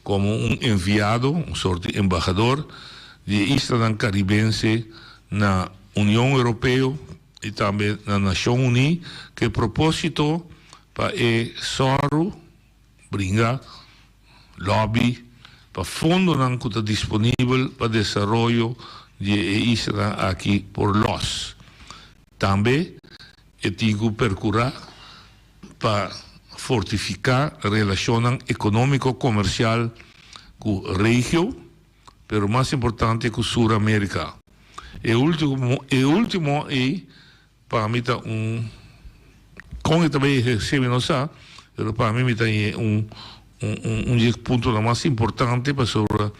komo un enviado, un sort di embahador, di e islanan karibense na Union Europeo i tambe na Nashon Uní ku e propósito pa e sòru, bringa, lòbi pa fondonan ku ta disponibel pa desaroyo di e islanan aki por lòs. Tambe e tin ku perkurá pa fortifiká relashonnan ekonómiko-komersial ku regio, pero mas importante ku Sur Amerika. E último e último ei pa mi ta un kon e ta bai ehersé mi no sa, pero pa mi mi ta hañ'é un un un di e puntonan mas importante pasobra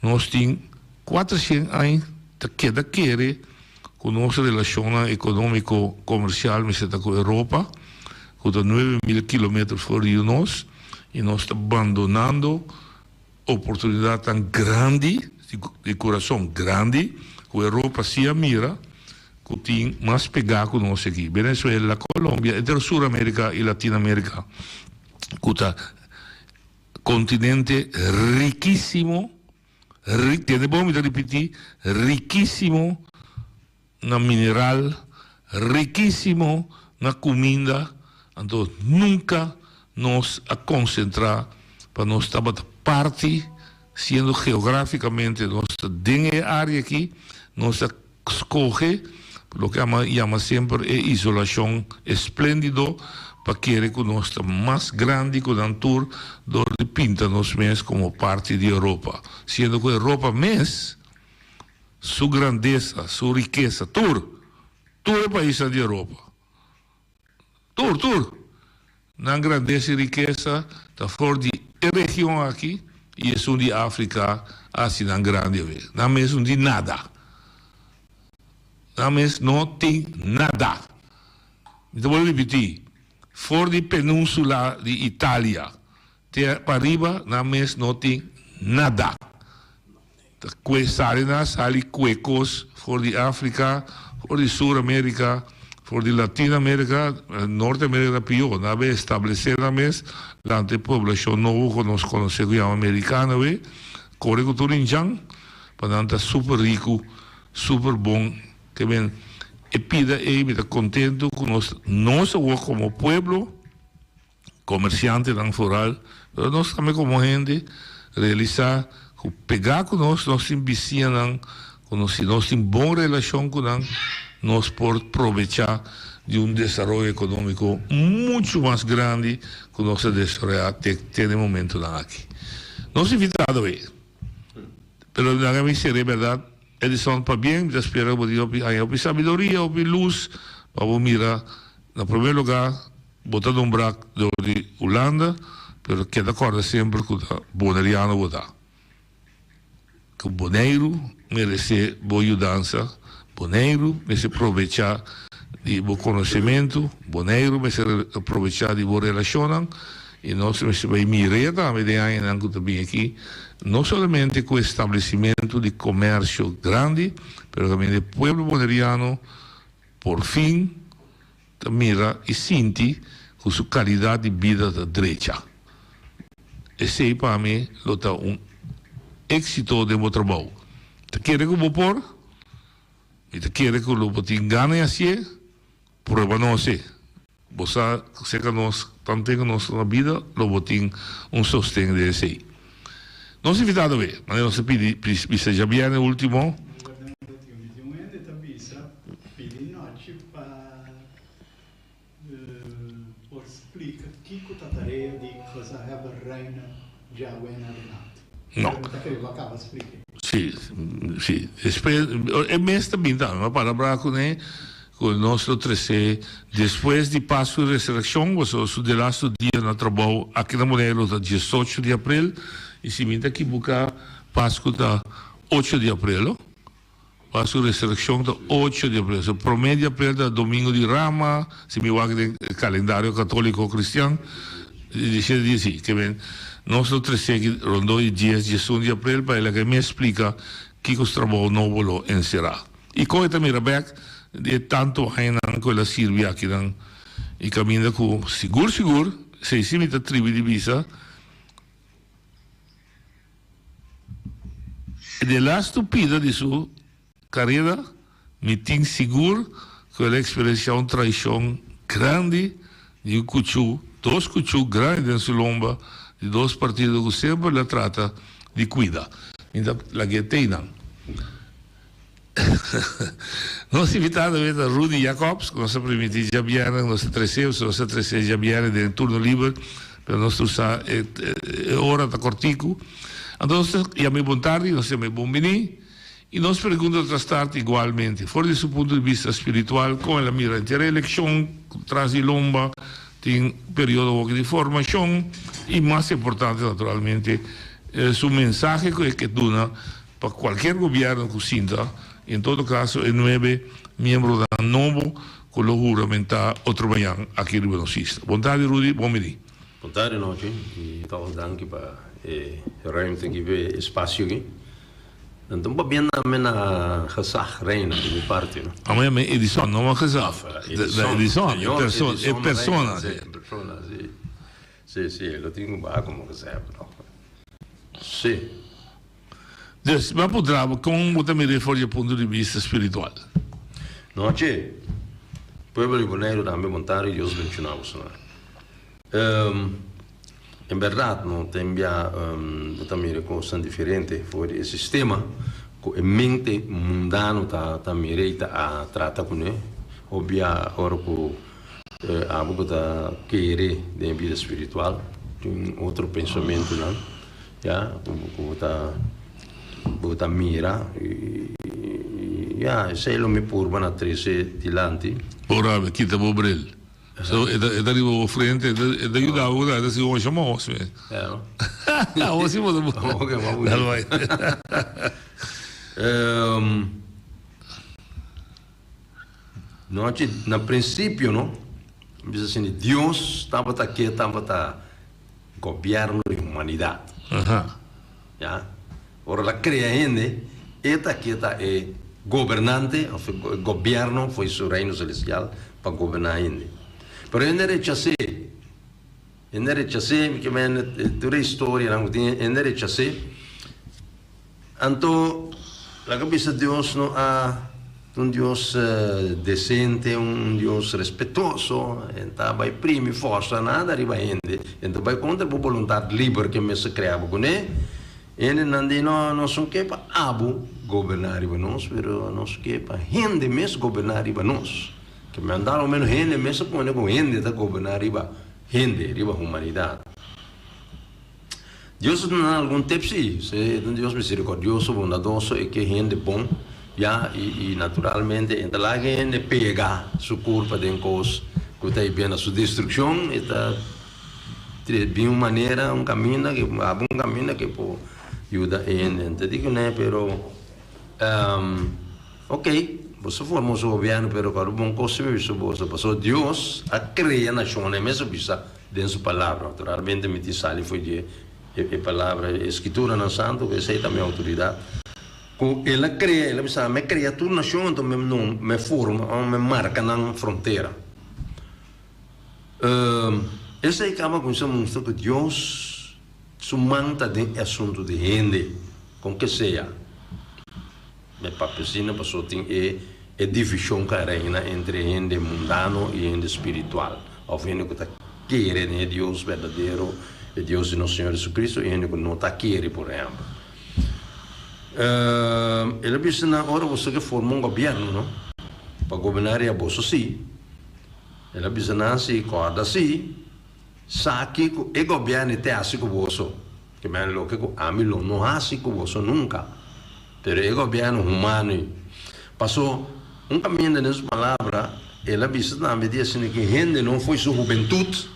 nos tin kuatershen aña ta keda kere ku nos relashonnan ekonómiko komersial mester ta ku Europa ku ta 9000 kilometer for di nos i nos ta bandonando Oportunidatnan grandi, di kurason grandi, ku Europa si a mira ku tin mas pegá ku nos aki, Venezuela, Colombia, enter Sur Amerika i Latin Amerika, ku ta kontinente rikísimo, tende bon mi ta ripití, rikísimo na mineral, rikísimo na kuminda, anto nunka nos a konsentrá pa nos tabata parti, siendo geográfikamente nos ta den e área aki, nos a skohe loke a yama semper e isolashon espléndido pa kere ku nos ta mas grandi ku nan tur dor di pinta nos mes komo parti di Europa, siendo ku Europa mes Su grandesa, su rikesa, tur, tur e paisnan di Europa, tur, tur, nan grandesa i rikesa ta for di e region aki i esun di Afrika a hasi nan grandi awe. Nan mes no tin nada. Nan mes no tin nada. Mi ta bolbe ripití, for di peninsula di Italia te pariba nan mes no tin nada. Ta kue sali nan a sali kue kos for di Afrika, for di Sur Amerika, for di Latin Amerika, Norte Amerika ta pió. Nan a bin establesé nan mes lanta e poblashon nobo ku nos konosé ku yama amerikano awe, kore ku tur injan pa nan ta super riku, super bon. Ke men e pida ei mi ta kontentu ku nos nos awor komo pueblo. Komersiantenan foral, pero nos tambe komo hende realisá ku pegá ku nos, nos tin bisiñanan ku nos, si nos tin bon relashon ku nan, nos por probechá di un desaroyo ekonómiko muchu mas grandi ku nos a desaroyá te te den momentunan aki. Nos invitado ei, pero laga mi ser'é bèrdat, Edison, pabien, mi ta spera ku bo tin hopi aña, hopi sabiduria, hopi lus pa bo mira na promé lugá. Bo ta nombrá dor di Hulanda, pero keda kòrda semper ku ta boneriano bo ta. Ku Boneiru meresé bo yudansa, Boneiru mester probechá di bo konosementu, Boneiru mester probechá di bo relashonnan i nos mester bai mir'é tambe den añanan ku ta bini aki, no solamente ku establesimentu di komersio grandi, pero tambe e pueblo boneriano por fin Ta mira i sinti ku su kalidat di bida ta drecha. Esei pa mi lo ta un éksito den bo trabou. Ta kere ku bo por? Mi ta kere ku lo bo tin gana di hasié. Prueba nos e. Bo sa ku serka nos, tanten ku nos ta na bida, lo bo tin un sosten den esei. Nos invitado awe, manera nos a pidi bisa djabièrnè último. Pidi nochi pa por splika kiko ta tarea di Gezaghebber Reina djawe na adelante. No. Mi ta kere bo a kaba splika. Si, si. Despues, e mes ta bin tambe. Mi a palabrá kuné ku nos lo tres'é despues di Pasku di Resurekshon, pasobra su delastu dia na trabou aki na Boneiru lo ta diesocho di aprel, i si mi ta kibuká Pasku ta ocho di aprel, lo. Pasku Resurekshon ta ocho di aprel. So promé di aprel ta Domingo di Rama, si mi wak den e kalendario katoliko kristian, di shete dia si. Ke men nos lo trese aki rondó di dies, diesun di aprel pa e laga e mes splika kiko su trabou nobo lo enserá. I kon e ta mira bèk di e tantu añanan ku el a sirbi akinan i kaminda ku sigur sigur, esei si mi ta tribi di bisa. E delastu pida di su karera mi tin sigur ku el a eksperensiá un traishon grandi di un kuchú, dos kuchú grandi den su lomba di dos partido ku semper el a trata di kuida. Mi ta lag'é teinan. Nos invitado awe ta Rudy Jacobs, ku nos a primintí djabièrnè ku nos ta tres'é, pasobra nos a tres'é djabièrnè den turno liber, pero nos tur sa e ora ta kòrtiku. Anto nos ta yam'é bon tardi, nos ta yam'é bon biní, i nos pregunta ta start igualmente, for di su punto di bista spiritual, kon el a mira henter e elekshon tras di lomba, tin periodo hopi di formashon, i mas importante naturalmente su mensahe ku e ke duna Pa cualkier gobierno cu sinta, y en todo caso e nuebe miembronan nobo cu lo huramenta otro mañan aki riba nos isla. Bon tardi Rudy, bon bini. Bon tardi nochi y toch danki pa e ruimte aki, pa e espacio aki. Nan ta un pa bien name na gezag Reina di mi parti no. Amo yama Edison, no ma gezag. Edison, e persona. E persona, si. Si, si, lo tin cu baha como gezag no. Si. Dus, mi a puntra bo, kon bo ta mir'é for di e punto di bista spiritual? Nochi, pueblo di Boneiru tambe bon tardi, Dios bendiciona boso nan. En berdad no ten bia bo ta mira cosnan diferente for di e sistema cu e mente mundano ta ta mira y ta a trata cune. Obia ora cu abo cu ta kere den e bida spiritual tin otro pensamentonan. Ya, ku bo ta bo ta mira i ya, esei lo mi purba na trese dilanti. Ora mi kita bo bril. So e ta e ta riba bo frente, e ta e ta yuda bo e ta si bo shama hos mi. Ya no. Awor si bo ta Oke, bo a Dal bai. Nochi, na prinsipio no, mi bisa asina, Dios tabata ke tabata Gobierno di humanidad. Ya. Ora el a crea hende, e ta ke ta e gobernante of e gobierno fo'i su reino celestial pa goberna hende. Pero hende a rechas'é. Hende a rechas'é, mi ke men tur e historianan ku tin, hende a rechas'é. Anto, laga bisa Dios no a ta un Dios decente, un Dios respetuoso, e ta bai primi forsa nada riba hende, e ta bai contra bo boluntad liber ke mester crea bo cune. Hendenan di, No, nos no ke pa abo goberna riba nos, pero nos ke pa hende mes goberna riba nos. Ke men dal o menos hende mes a pone cu hende ta goberna riba hende, riba humanidad. Dios a duna nan algun tep sí. E ta un Dios misericordioso, bondadoso, e ke hende bon, ya, i, i naturalmente e ta laga e hende pega su kurpa den kos ku ta hib'é na su destrukshon. E ta bin un manera, un kaminda, ke habri un kaminda ke por yuda e hende. N ta di kuné, pero, ok, boso forma boso gobièrnu, pero kòrda bon kos si mi bisa boso, pasobra Dios a krea nashonnan, e mes a bisa. Den su palabra. Naturalmente mi tin sali fo'i dje e palabra, e Skrituranan Santu, ku esei ta mi outoridat. Ku el a krea, el a bisa, Mi a krea tur nashon, anto mi no, mi forma, òf mi marka nan frontera. Esei kaba kuminsá mustra ku Dios su man ta den e asuntu di hende, kon ke sea. Me papia asina pasobra tin e e divishon ku a reina entre hende mundano i hende spiritual, òf hende ku ta kere den e Dios berdadero, e Dios di nos Señor Jesucristo, i hende ku no ta kere, por ehèmpel. El a bisa nan, Ora boso ke forma un gobièrnu, no, pa goberná riba boso, sí. El a bisa nan, Sí, kòrda sí, sa kiko e gobièrnu te hasi ku boso. Ke men loke ku ami lo no hasi ku boso nunka. Pero e gobièrnu humano ei. Paso, un kaminda den su palabra, el a bisa tambe di asina ku hende no fo'i su hubentut,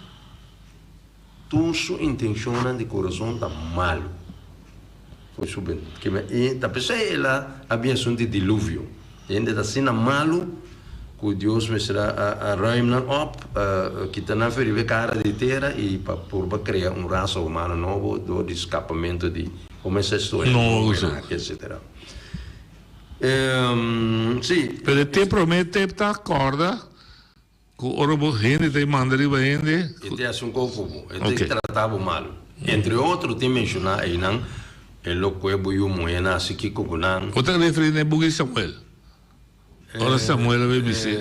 tur su intenshonnan di kurason ta malu. Fo'i su hubentut. Ke men, i ta p'esei el a a bin asuntu di diluvio. Hende ta asina malu ku Dios mester a a ruim nan op, a kita nan for riba e kara di tera i pa purba krea un rasa humano nobo dor di skapamentu di Como esa historia No, di uso. Noe, etcetera. Sí. Pero e te prome tep ta corda cu ora bo hende ta manda riba hende. E te haci un coco bo, e te Ok. trata bo malo. Entre otro tin menciona eynan. E lo kue bo yu muhénan hasi kiko ku nan. Bo ta referí na e buki di Samuel? Ora Samuel a bay bis'é.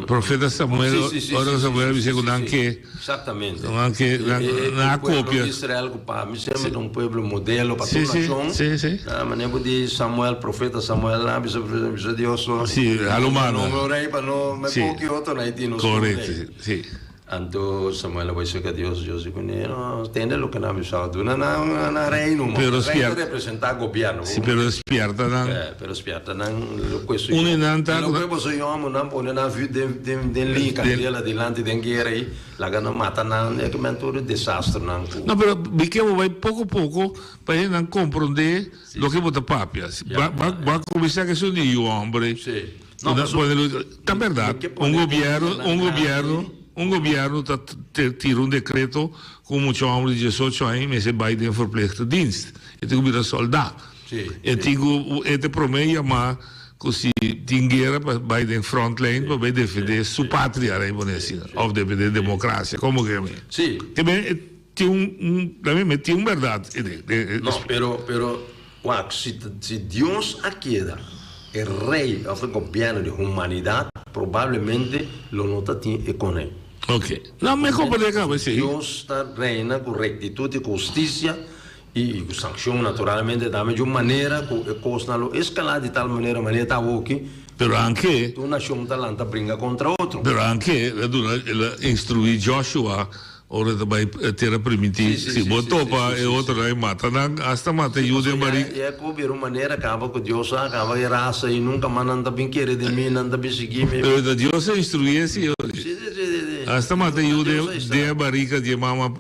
Profeta Samuel, ora Samuel a bis'é ku nan ke. Exactamente. Nan ke, nan a kopia. E pueblo di Israel ku pa mi semper ta un pueblo modelo pa tur nashon. Sí, sí. Manera ku di Samuel, profeta Samuel a bisa, bisa Dios. Sí, a lo manda. Nombra un rei pa no me koki otro na e tin nos un rei. Korekto, sí. Anto Samuel a bai serka Dios, Dios di kuné, No, tende loke nan a bisa, duna nan nan reino, ma Pero rei ta spier- representá gobièrnu. Sí, pero spièrta nan. Eh, pero spièrta nan loke su Uni nan ta Loke boso yòmber nan pone nan vür den den den lin kandela dilanti den guera ei, laga nan mata nan, e ke men tur e desasternan ku. No, pero mi ke bo bai poko poko pa hende nan komprondé loke bo ta papia. Ja. Ba ba ba kuminsá ku esun di yu hòmber. Sí. Ta berdad, un gobierno, un gobierno, un gobierno ta tira un decreto cu un mucha homber di diesocho aña mester bay den verplichte dienst. E tin cu bira solda. E tin cu, e ta e prome yama cu si tin guera pa bay den frontlijn pa bay defende su patria, lei pone asina, of defende democracia, como ke mi. Te ben e tin un, un, tin un berdad. No, pero, pero Wak, si si Dios a keda e rey of e gobierno di humanidad, probablemente lo no ta tin e konei. Ok. No, mi comprende caba esey. Dios ta reina cu rectitud y cu husticia y cu sancion naturalmente tambe di un manera cu e cosnan lo escala di tal manera manera ta awoki. Pero anke. Tur nacion ta lanta bringa contra otro. Pero anke el a duna, el a instrui Joshua Ora ta bai tera primintí, si bo topa e otronan i mata nan, asta mata e yu den barik. Ya ku bira un manera kaba ku Dios a kaba e rasa i nunka mas nan ta bin kere den mi, nan ta bin sigui mi. Pero ta Dios a instruí esi ori. Asta mata e yu den e barika di e mama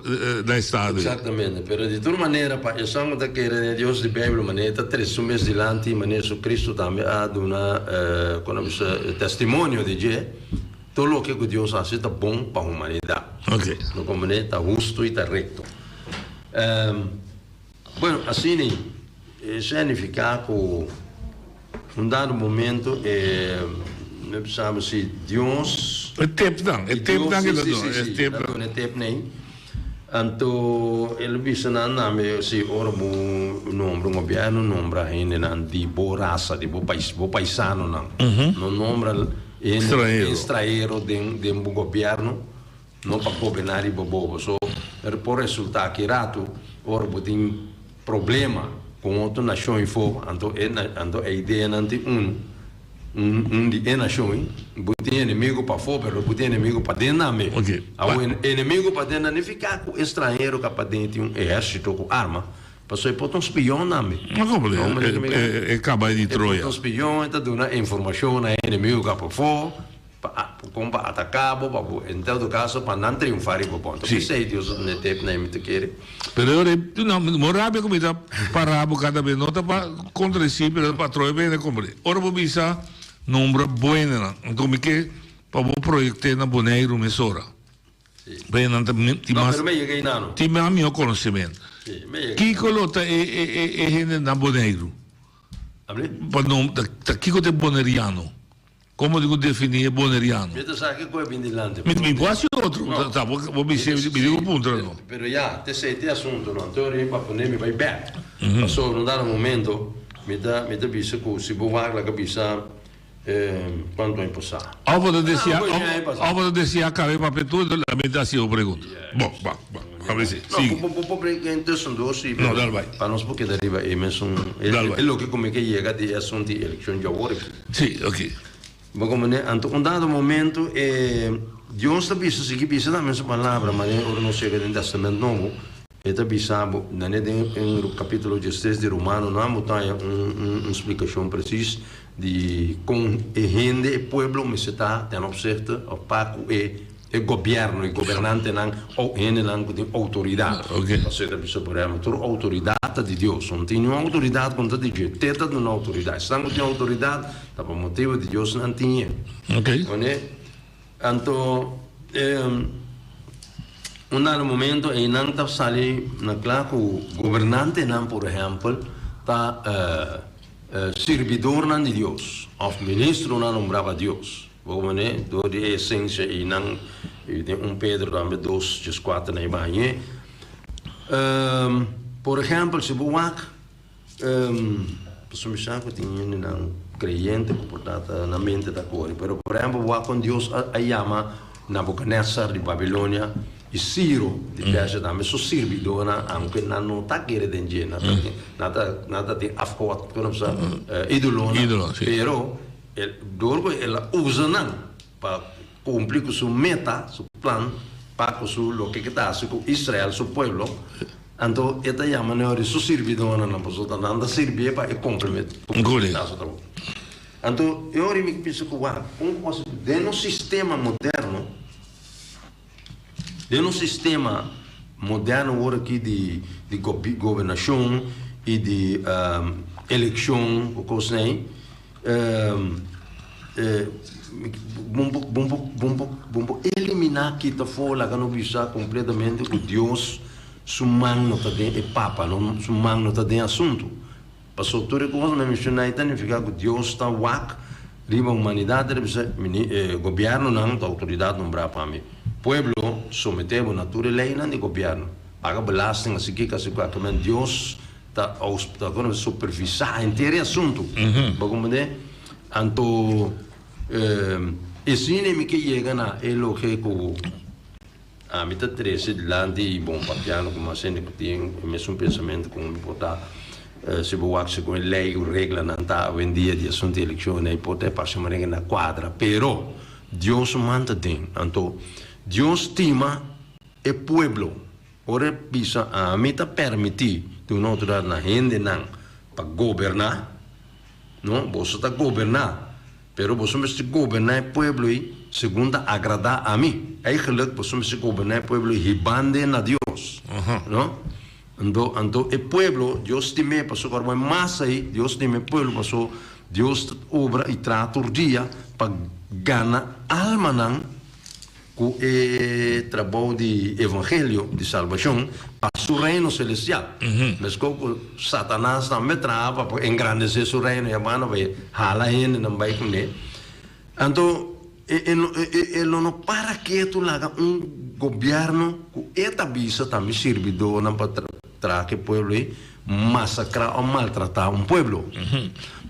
na estado. Exactamente, pero di tur manera pa esun ku ta kere den e Dios di Bijbel manera e ta trese su mes dilanti, manera Jesucristo tambe a duna kon a bisa testimonio di dje. Tur loke ku Dios hasi ta bon pa humanidat. Ok. No komprendé? Ta hustu i ta rekto. Bueno, asina e signifiká ku un dado momento e mi bisa bo si Dios. E tepnan, e tepnan ke ta duna, e tepnan. Ta duna e tepnan ei. Anto el a bisa nan tambe si ora bo nombra un gobièrnu nombra hendenan di bo rasa, di bo pais, bo paisanonan. No nombra hende estranhero den bo gobièrnu no pa goberná riba bo. Paso por resultá ki ratu ora bo tin problema ku un otro nashon afó anto e ideanan tin unu. Un di e nashon, bo tin enemigo pafó, pero bo tin enemigo paden tambe. Awor, enemigo paden ta nifiká ku e stranhero ku a paden tin un ehérsito ku arma, pasobra e por ta un spion tambe. E kaba di Troya. E por ta un spion, e ta duna informashon na e enemigo ku a pafó. Pa kon pa ataká bo, pa bo, en todo kaso pa nan triunfá riba bo. Anto p'esei Dios a duna e tep na e mi ta kere. Pero e ora ei, no, mi rabia ku mi ta pará bo kada bes, no ta pa kontradisí, pero ta pa troe bene komprendé. Ora bo bisa nombra buenenan, anto mi ke pa bo proyekt'é na Boneiru mesora. Pasobra nan ta tin No, mas pero mi a yega einan no. tin mas mihó konosementu. Sí, mi a yega. Kiko lo ta e e e hende na Boneiru? Abri? Pa nom ta kiko ta e boneriano? Como di cu defini e boneriano? Mi ta sa kico e bin dilanti. Mi mi por haci otro. No. Ta bo bo bis'é mi di cu puntra no. Pero ya, t'esey t'e asunto no. Anto riba pa pone mi bay bek. Pasobra un dado momento mi ta mi ta bisa cu si bo wak laga bisa cuanto aña pasa. Of bo ta desia of bo ta desia caba e papia tur enton mi ta haci bo pregunta. Bo, ba, ba. A ver si, sigui. No, bo bo por brinca intussen door si. No, dal bay. Pa nos por keda riba e mesun Dal bay. e loke cu mi ke yega di e asunto di eleccion djawor aki. Sí, ok. Bo comprende? Anto un dado momento e Dios ta bisa, sigui bisa tambe su palabra, manera ora nos yega den Testament Nobo, e ta bisa bo, nane den en capítulo diestres di Romano nan bo ta haya un un splicacion precies di con e hende, e pueblo mester ta ten opzichte of pa cu e E gobierno, e gobernantenan o hendenan ku tin outoridat. Pasobra ta bisa por ehempel, tur outoridat ta di Dios. No tin niun outoridat ku no ta di dje. Te ta duna outoridat. Esnan ku tin outoridat ta pa motibu di Dios nan tin e. Oné? Anto un dado momento einan ta sali na kla ku gobernantenan por ehempel ta sirbidornan di Dios òf ministronan nombrá pa Dios. Bo mane dor di e esensia ei nan i den un Pedro tambe dos djeskuater na e bañ'é. Por ehèmpel, si bo wak, pasobra mi sa ku tin hendenan kreyente ku por ta ta nan mente ta kore, pero por ehèmpel bo wak kon Dios a yama Nabucodonosor di Babilonia i Siro di Persia tambe su sirbidónan, aunke nan no ta kere den dje, nan ta tin, nan ta, nan ta tin afgod, kon nan bisa, ídolonan, pero dor ku el a usa nan pa Kumpli ku su meta, su plan, pa ku su loke ke ta hasi ku Israel, su pueblo. Anto e ta yama nan ori su sirbidónan, pasobra nan ta sirbié pa e komplementá su trabou. Anto e ori mi pensa ku wak, un kos den nos sistema moderno, den nos sistema moderno awor aki di di gobernashon i di elekshon ku kosnan ei, Bon por, bon por, bon por, bon por eliminá, kita afó, laga no bisa kompletamente ku Dios su man no ta den e papa, no, su man no ta den asuntu. Pasobra tur e kos mi a menshoná ei ta nifiká ku Dios ta wak riba humanidat, el a bisa, e gobièrnunan ta outoridat nombrá pa mi. Pueblo, someté bo na tur e leinan di gobièrnu, paga belasting, asiki, asiki, aki, men Dios ta ta kono supervisá henter e asuntu. Bo komprendé? Anto esei mi ke yega na e loke ku ami ta trese dilanti i bon papiando ku mas hende ku tin e mesun pensamentu ku mi por ta si bo wak segun e lei ku reglanan ta awendia di asuntu di elekshon ei por ta e parse manera na kuadra pero Dios su man ta den. Anto Dios stima e pueblo. Ora e bisa, Ami ta permití duna outoridat na hendenan pa goberná, no, boso ta goberná, pero boso mester goberná e pueblo ei segun ta agradá ami. Eigenlijk, boso mester goberná e pueblo ei hiband'e na Dios, no? Anto, anto e pueblo, Dios stim'é, pasobra ora bo e masa ei, Dios stima e pueblo, pasobra Dios ta obra i traha tur dia pa gana almanan. Ku e trabou di evangelio di salbashon pa su reino selestial. Meskos ku Satanas tambe traha pa por engrandesé su reino i a banda pa e hala hendenan bai kuné. Anto e lo no para ketu laga un gobièrnu ku e ta bisa ta mi sirbidónan pa traha ku e pueblo ei masakrá òf maltratá un pueblo.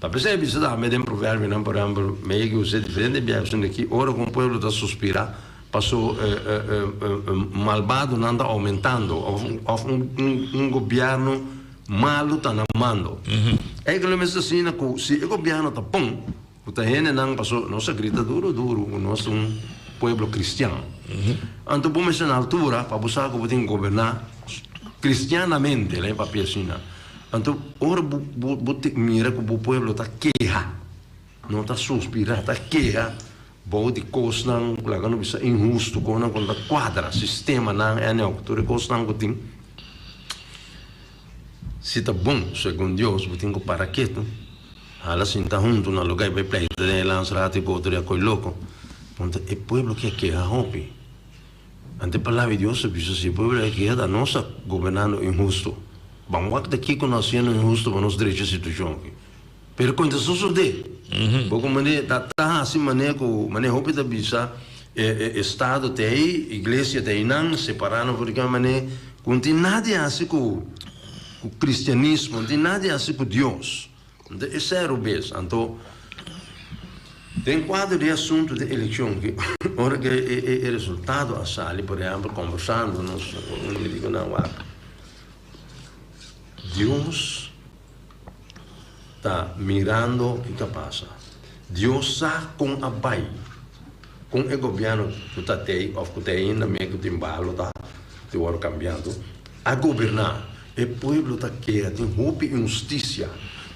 Ta p'esei a bisa tambe den Proverbionan, por ehèmpel, mi a yega us'é diferente biaha esun aki, ora ku un pueblo ta suspirá paso malbadonan ta oumentando òf un gobièrnu malu ta na mando. Eikel lo mester asina ku si e gobièrnu ta bon, ku ta hendenan, paso nos a grita duru duru ku nos ta un pueblo kristian. Anto bo mester na altura pa bo sa ku bo tin goberná kristianamente, lei papia asina. Anto ora bo bo bo mira ku bo pueblo ta keha, no ta suspirá, ta keha bou di kosnan ku laga no bisa inhustu, kosnan ku no ta kuadra, sistemanan, anyhow, tur e kosnan ku tin. Si ta bon, segun Dios, bo tin ku para ketu, hala sinta huntu na lugá i bai pleita den e lans ratu i ku otro di a koi loko. Punta e pueblo ke a keha hopi. Ante palabra di Dios ta bisa, si e pueblo a keha ta nos ta gobernando inhustu. Ban wak ta kiko nos hasiendo inhustu pa nos drecha e situashon aki. Pero kon ta sosodé? Bo komprendé? Ta ta hasi manera ku manera hopi ta bisa e e estado ta ei, iglesia ta einan, separá nan for di kende manera ku no tin nada di hasi ku ku kristianismo, no tin nada di hasi ku Dios. Anto esei a robes. Anto den kuadro di e asuntu di elekshon ki ora ku e e e resultado a sali, por ehèmpel kombersando nos un mi di ku nan wak Dios ta mirando ki ta pasa. Dios sa kon a bai, kon e gobièrnu ku ta tei òf ku ta ainda mei ku tin balo ta tin wòrdu kambiando, a goberná. E pueblo ta keha, tin hopi inhustisia,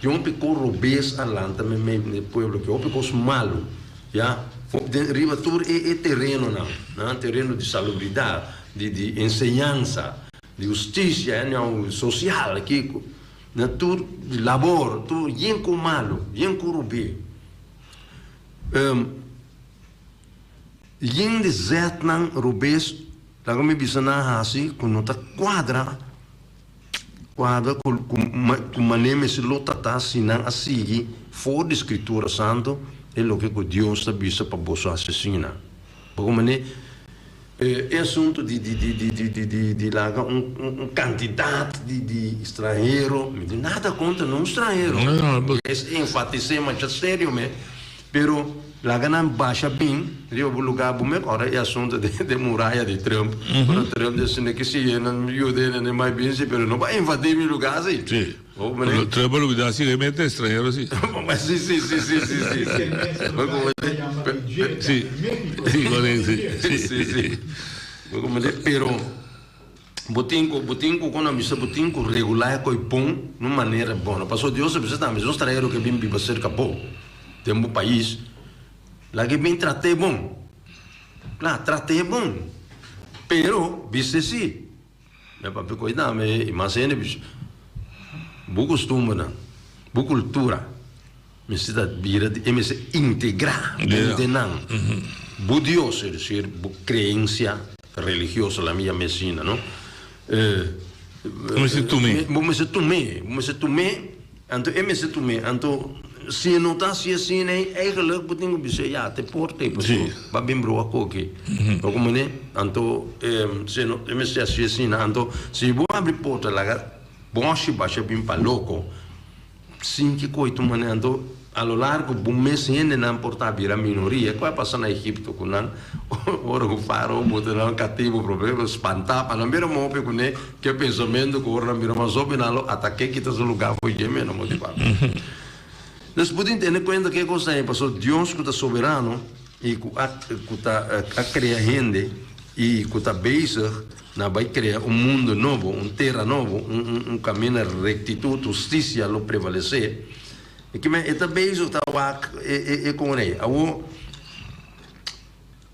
tin hopi kos robes a lanta meimei di e pueblo aki, hopi kos malu, ya, den riba tur e e terenonan, nan, tereno di salubridat, di di enseñansa, di hustisia, sosial, kiko. Na tur labor, tur yen ku malu, yen ku rubé. Yen di zetnan rubes, laga mi bisa nan hasi ku no ta kuadra, kuadra ku ku manera mester lo tratá si nan a sigui for di Skritura Santu e loke ku Dios ta bisa pa boso hasi asina. Bo ku manera. E asuntu di di di di di di di di laga un un kantidat di di stranhero, mi tin nada kontra nun stranhero, es enfatisé masha serio me, pero laga nan basha bin riba bo lugá bo me kòrda e asuntu di di muraya di Trump, ora Trump di asina ke si nan yuda e nan mai bin si, pero no pa invadí mi lugá si. Sí. Trump a lubidá si e mete stranhero si. Sí sí sí sí sí sí. Sí sí korekto sí. Sí sí. Pero bo tin ku bo tin ku kon a bisa bo tin ku regulá e koi bon na un manera bon. Pasobra Dios a bisa tambe si un stranhero ke bin biba serka bo den bo pais laga e bin trat'é bon. Kla trat'é bon pero bisa si. Mi papia koe tambe i mas hende bisa, Bo kustumbernan, bo kultura mester ta bira di, e mester integrá den den nan. Bo Dios, es desir, bo kreensia religioso, laat mi yam'é asina, no? Bo mester tum'é. Bo mester tum'é, bo mester tum'é. Anto e mester tum'é. Anto si e no ta hasi asina ei, eigenlijk bo tin ku bisa, ya, te porta ei pasobra bo a bin brua koki. Bo komprendé? Anto si e no, e mester hasi asina. Anto si bo habri porta laga bòshi basha bin pa loko, sin ki koi tuma manera, anto a lo largo bo mes hendenan por ta bira minoria. Kua a pasa na Egipto ku nan ora ku Farao bota nan katibu promé spantá pa nan bira mope kuné? Ke pensamentu ku ora nan bira mas hopi nan lo atak'é kita su lugá for dje meno motivá. Nos por tin tene kuenta ke kos ta ei pasobra Dios ku ta soberano i ku a ku ta a krea hende i ku ta bezig na bai krea un mundu nobo, un tera nobo, un un un kaminda rektitut, hustisia lo prevalesé. E kimen e ta bezig ta wak e e e kon ei. Awor.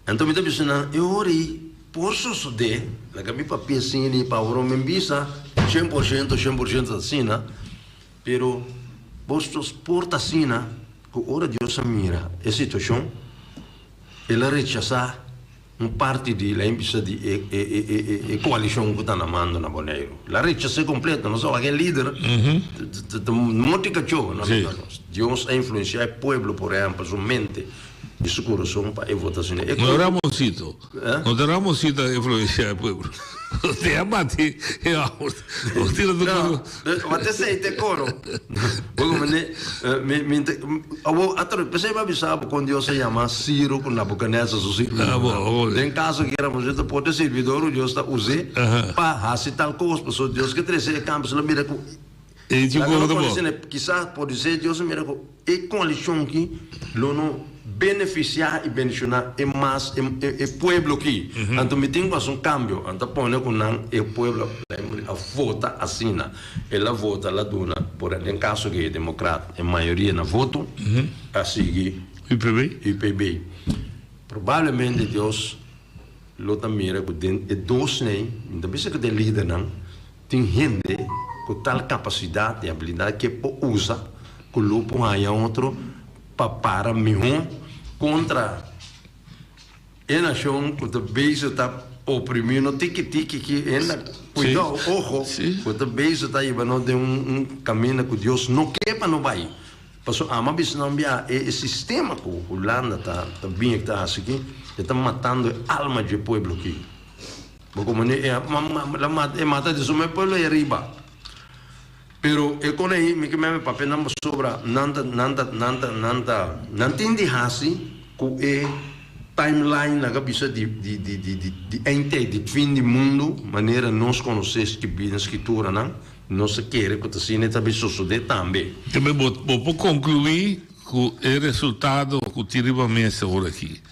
Anto mi ta bisa nan, E ora ei por sosodé, laga mi papia asina i pa ora mi bisa 100%, 100% ta asina, pero boso por ta asina ku ora Dios a mira e situashon, el a rechasá un parti di, laga mi bisa, di e e e e koalishon ku ta na mando na Boneiru. El a rechas'é kompleto, nos a wak e lider ta moti kachó. Dios a influensiá e pueblo, por ehèmpel, su mente. Di su corazon pa e vota asina. E No Ramoncito. No ta Ramoncito a influencia e pueblo. Te a bati e auto. O tira tu coro. No, te sei te coro. Bo mane mi mi awo atro pesei mi a bisa bo con Dios a yama Ciro cu Nabucodonosor su sirbidor. Ah, bo, bo. Den caso ki Ramoncito por ta sirbidor cu Dios ta use pa haci tal cos pasobra Dios ke trece e cambio si lo mira cu E Laga no pone kisas por ser Dios a mira ku e koalishon ki lo no benefisiá i bendishoná e mas e pueblo ki. Anto mi tin ku hasi un kambio. Anto a pone ku nan e pueblo a vota asina. El a vota el a duna por den kaso ki e demokrat e mayoria na voto a sigui UPB. UPB. Probablemente Dios lo ta mira ku den e dos nei mi ta bisa ku den lidernan. Tin hende ku tal kapasidat i abilidat ke por usa ku lo por haña otro pa para mihó kontra e nashon ku ta bezig ta oprimí no tiki tiki ki hende kuidou ojo ku ta bezig ta hiba nos den un kaminda ku Dios no ke pa no bai pasobra amo a bisa nan bia e sistema ku Hulanda ta bin ta hasi aki e ta matando e alma dje pueblo aki. Bo como ni e la mata e mata di su me pueblo e riba. Pero e con ei mi ke meme papia nan pasobra nan ta nan ta nan ta nan ta nan tin di hasi cu e timeline nan ka bisa di di di di di di eindtijd di fin di mundo manera nos conoce skibi den skrituranan nos ta kere cu ta asina e ta bay sosode tambe. Tambe bo bo por conclui cu e resultado cu tin riba mesa ora aki.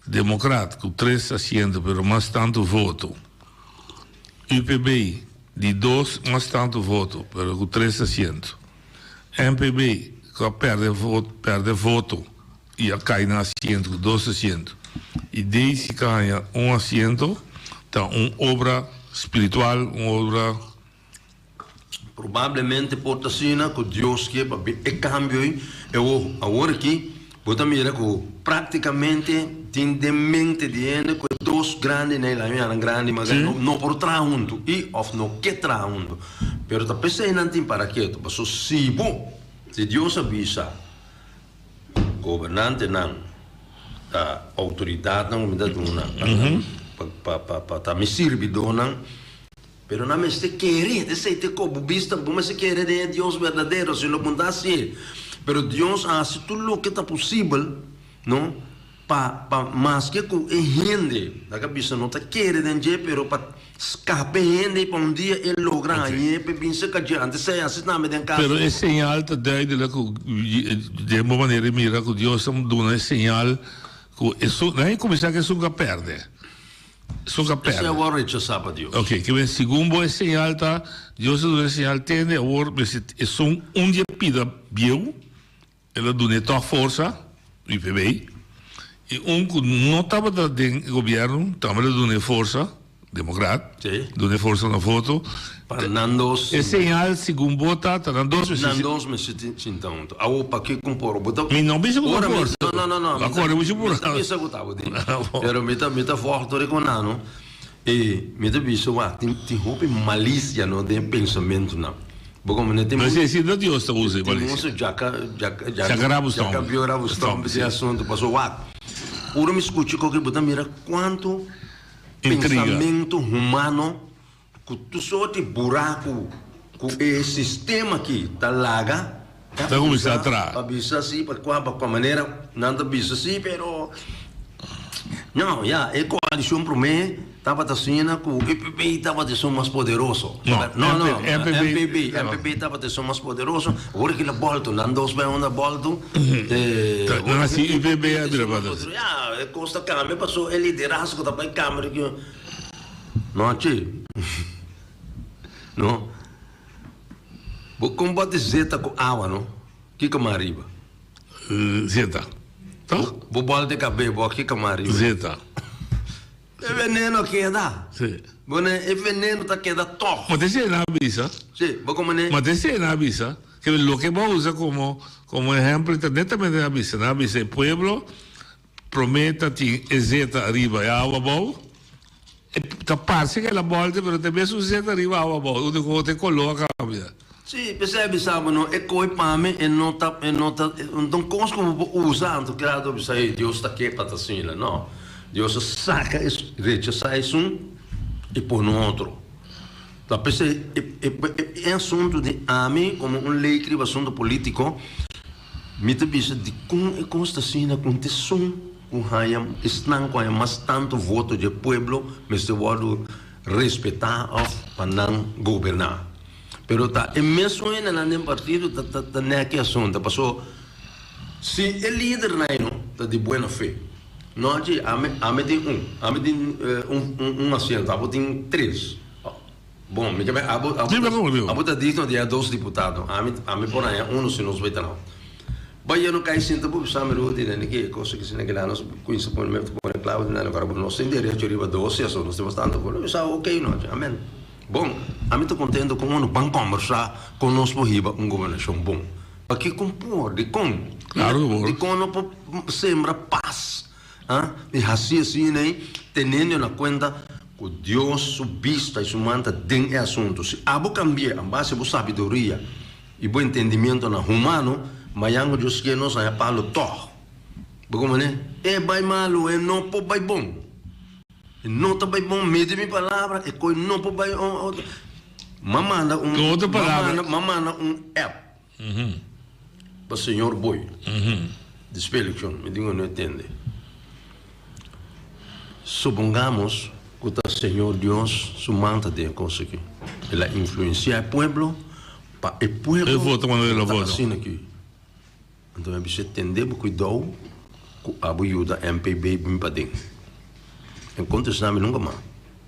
Democrat cu tres asiento pero mas tanto voto. UPB di dos mas tanto voto pero cu tres asiento. NPB cu a perde perde voto y a cay na asiento cu dos asiento. Y Daisy cu a haya un asiento ta un obra spiritual, un obra. Probablemente por ta asina ku Dios ke pa bin e kambio ei. E awor aki bo ta mira ku praktikamente tin den mente di hende ku e dos grandinan ei, laña nan grandi mas grandi, no por traha huntu i òf no ke traha huntu. Pero ta p'esei nan tin para ketu. Pasobra si bo, si Dios a bisa gobernantenan, outoridatnan ku mi ta duna. pa pa pa pa ta mi sirbidónan. Pero nan mester kere, esei ta ko bo bista, bo mester kere den e Dios berdadero, si no bo no ta hasié. Pero Dios a hasi tur loke ta posibel, no, pa pa maske ku e hende, laga bisa, no ta kere den dje, pero pa skapa e hende i pa un dia e logra hañ'é pa e bin serka dje. Antes esei hasi tambe den kaso. Pero e señal ta duidelijk ku den bo manera di mira ku Dios ta duna e señal ku esun, nan a kuminsá ku esun ku a pèrdè. Esun ka pèrdè. Esei a wòrdu rechasá pa Dios. Ok, ke men segun bo e señal ta, Dios a duna e señal tende awor mester esun un di e pida bieu, el a dun'é tòg forsa, UPB, i un ku no tabata den e gobièrnu tambe el a dun'é forsa, Demokrat, Sí. dun'é forsa na voto. Pa nan dos. E señal segun bo ta, ta nan dos mester. Nan dos mester sinta huntu. Awor pakiko un por bo ta. Mi no bisa ku ta forsa. No, no, no, no. A kore muchu pura. Mi ta bisa ku ta bo tin. Pero mi ta mi ta vòg tur e ku nan no. E mi ta bisa wak tin tin hopi malisia no den e pensamentunan. Bo komprende tin. No esei si no Dios ta usa e malisia. Tin musu djaka djaka djaka rabu stomp. Djaka bieu rabu stomp den asuntu pasobra wak ora mi skucha koke bo ta mira kuantu pensamentu humano Ku tur sorti buraku ku e sistema aki ta laga, ta kuminsá traha. Pa bisa si, pa kua, pa kua manera nan ta bisa si, pero no, ya, e koalishon promé tabata asina ku UPP tabata esun mas poderoso. No, no, no, MPB, MPB, MPB tabata esun mas poderoso. Awor ki la bòltu, nan dos bai unda bòltu. Nan hasi UPB a bira poderoso. Ya, e kos ta kambia pasobra e liderazgo ta bai kambia. No che. No. Bo kon bati zeta ku awa no? Kiko mas riba? Zeta. Toch? Bo bòlta e kabé bo, kiko mas riba? Zeta. E veneno keda. Si. Bo ne e veneno ta keda tòg. Ma te esei nan a bisa. Si, bo komo ne. Ma te esei nan a bisa. Ke loke bo a usa komo komo ehèmpel ta netamente nan a bisa. Nan a bisa e pueblo Promé ta tin e zeta ariba e awa abou. E ta parse ku el a bòlta pero ta mesun zeta ariba awa abou. Úniko ku e koló a kambia. Sí, p'esei a bisa bo no, e koe pa mi e no ta, e no ta, no ta un kos ku bo por usa anto krado bisa hey Dios ta ke pa ta asina. No, Dios a saka e, rechasá esun i pone otro. Ta p'esei e, e, e asuntu di ami komo un lei riba asuntu polítiko, Mi ta bisa dikon e kos ta asina ku un tesun ku haña esnan ku haña mas tantu voto dje pueblo mester wòrdu respetá òf pa nan goberná. Pero ta e mesun hendenan den partido ta ta ta nèk e asuntu paso si e lidernan ei no ta di buena fe no dje ami ami tin un ami tin un un asiento abo tin tres. Bon, mi ta bay abo abo Dime ta como digo. abo ta digno di a dos diputado. Ami ami por haña uno si nos bay traha. Bay yo no cay sinta bo bisa mi Rudy nene ki e cosa ki sina kila nos cuminsa pone me pone clavo di nene ahora bo nos tin derecho riba dos si aso nos tin bastante bo no bisa ok no amen. Bon, ami ta contento con uno ban combersa con nos por hiba un gobernacion bon. Pakiko por? Dicon? Claro cu por. Dicon no por sembra paz? Ah, i hasi asina ei, teniendo na kuenta ku Dios su bista i su man ta den e asuntu. Si abo kambi'é a base bo sabiduria i bo entendimientonan humano, mañan ku Dios kier nos haña palo tòg. Bo komprendé? E bai malu, e no por bai bon. E no ta bai bon, midi mi palabra, e koi no por bai otro. M'a manda un, Ku otro palabra. m'a manda un app. Pa señor Boy di spelection mi tin ku no e tende. Supongamos ku ta señor Dios su man ta den e kos aki. El a influensia e pueblo pa e pueblo E vota cuando el a vota vota. asina aki. Anto mi a bisa tende bo kuidou ku abo yuda MPB bin paden. E kontestá mi nunka mas.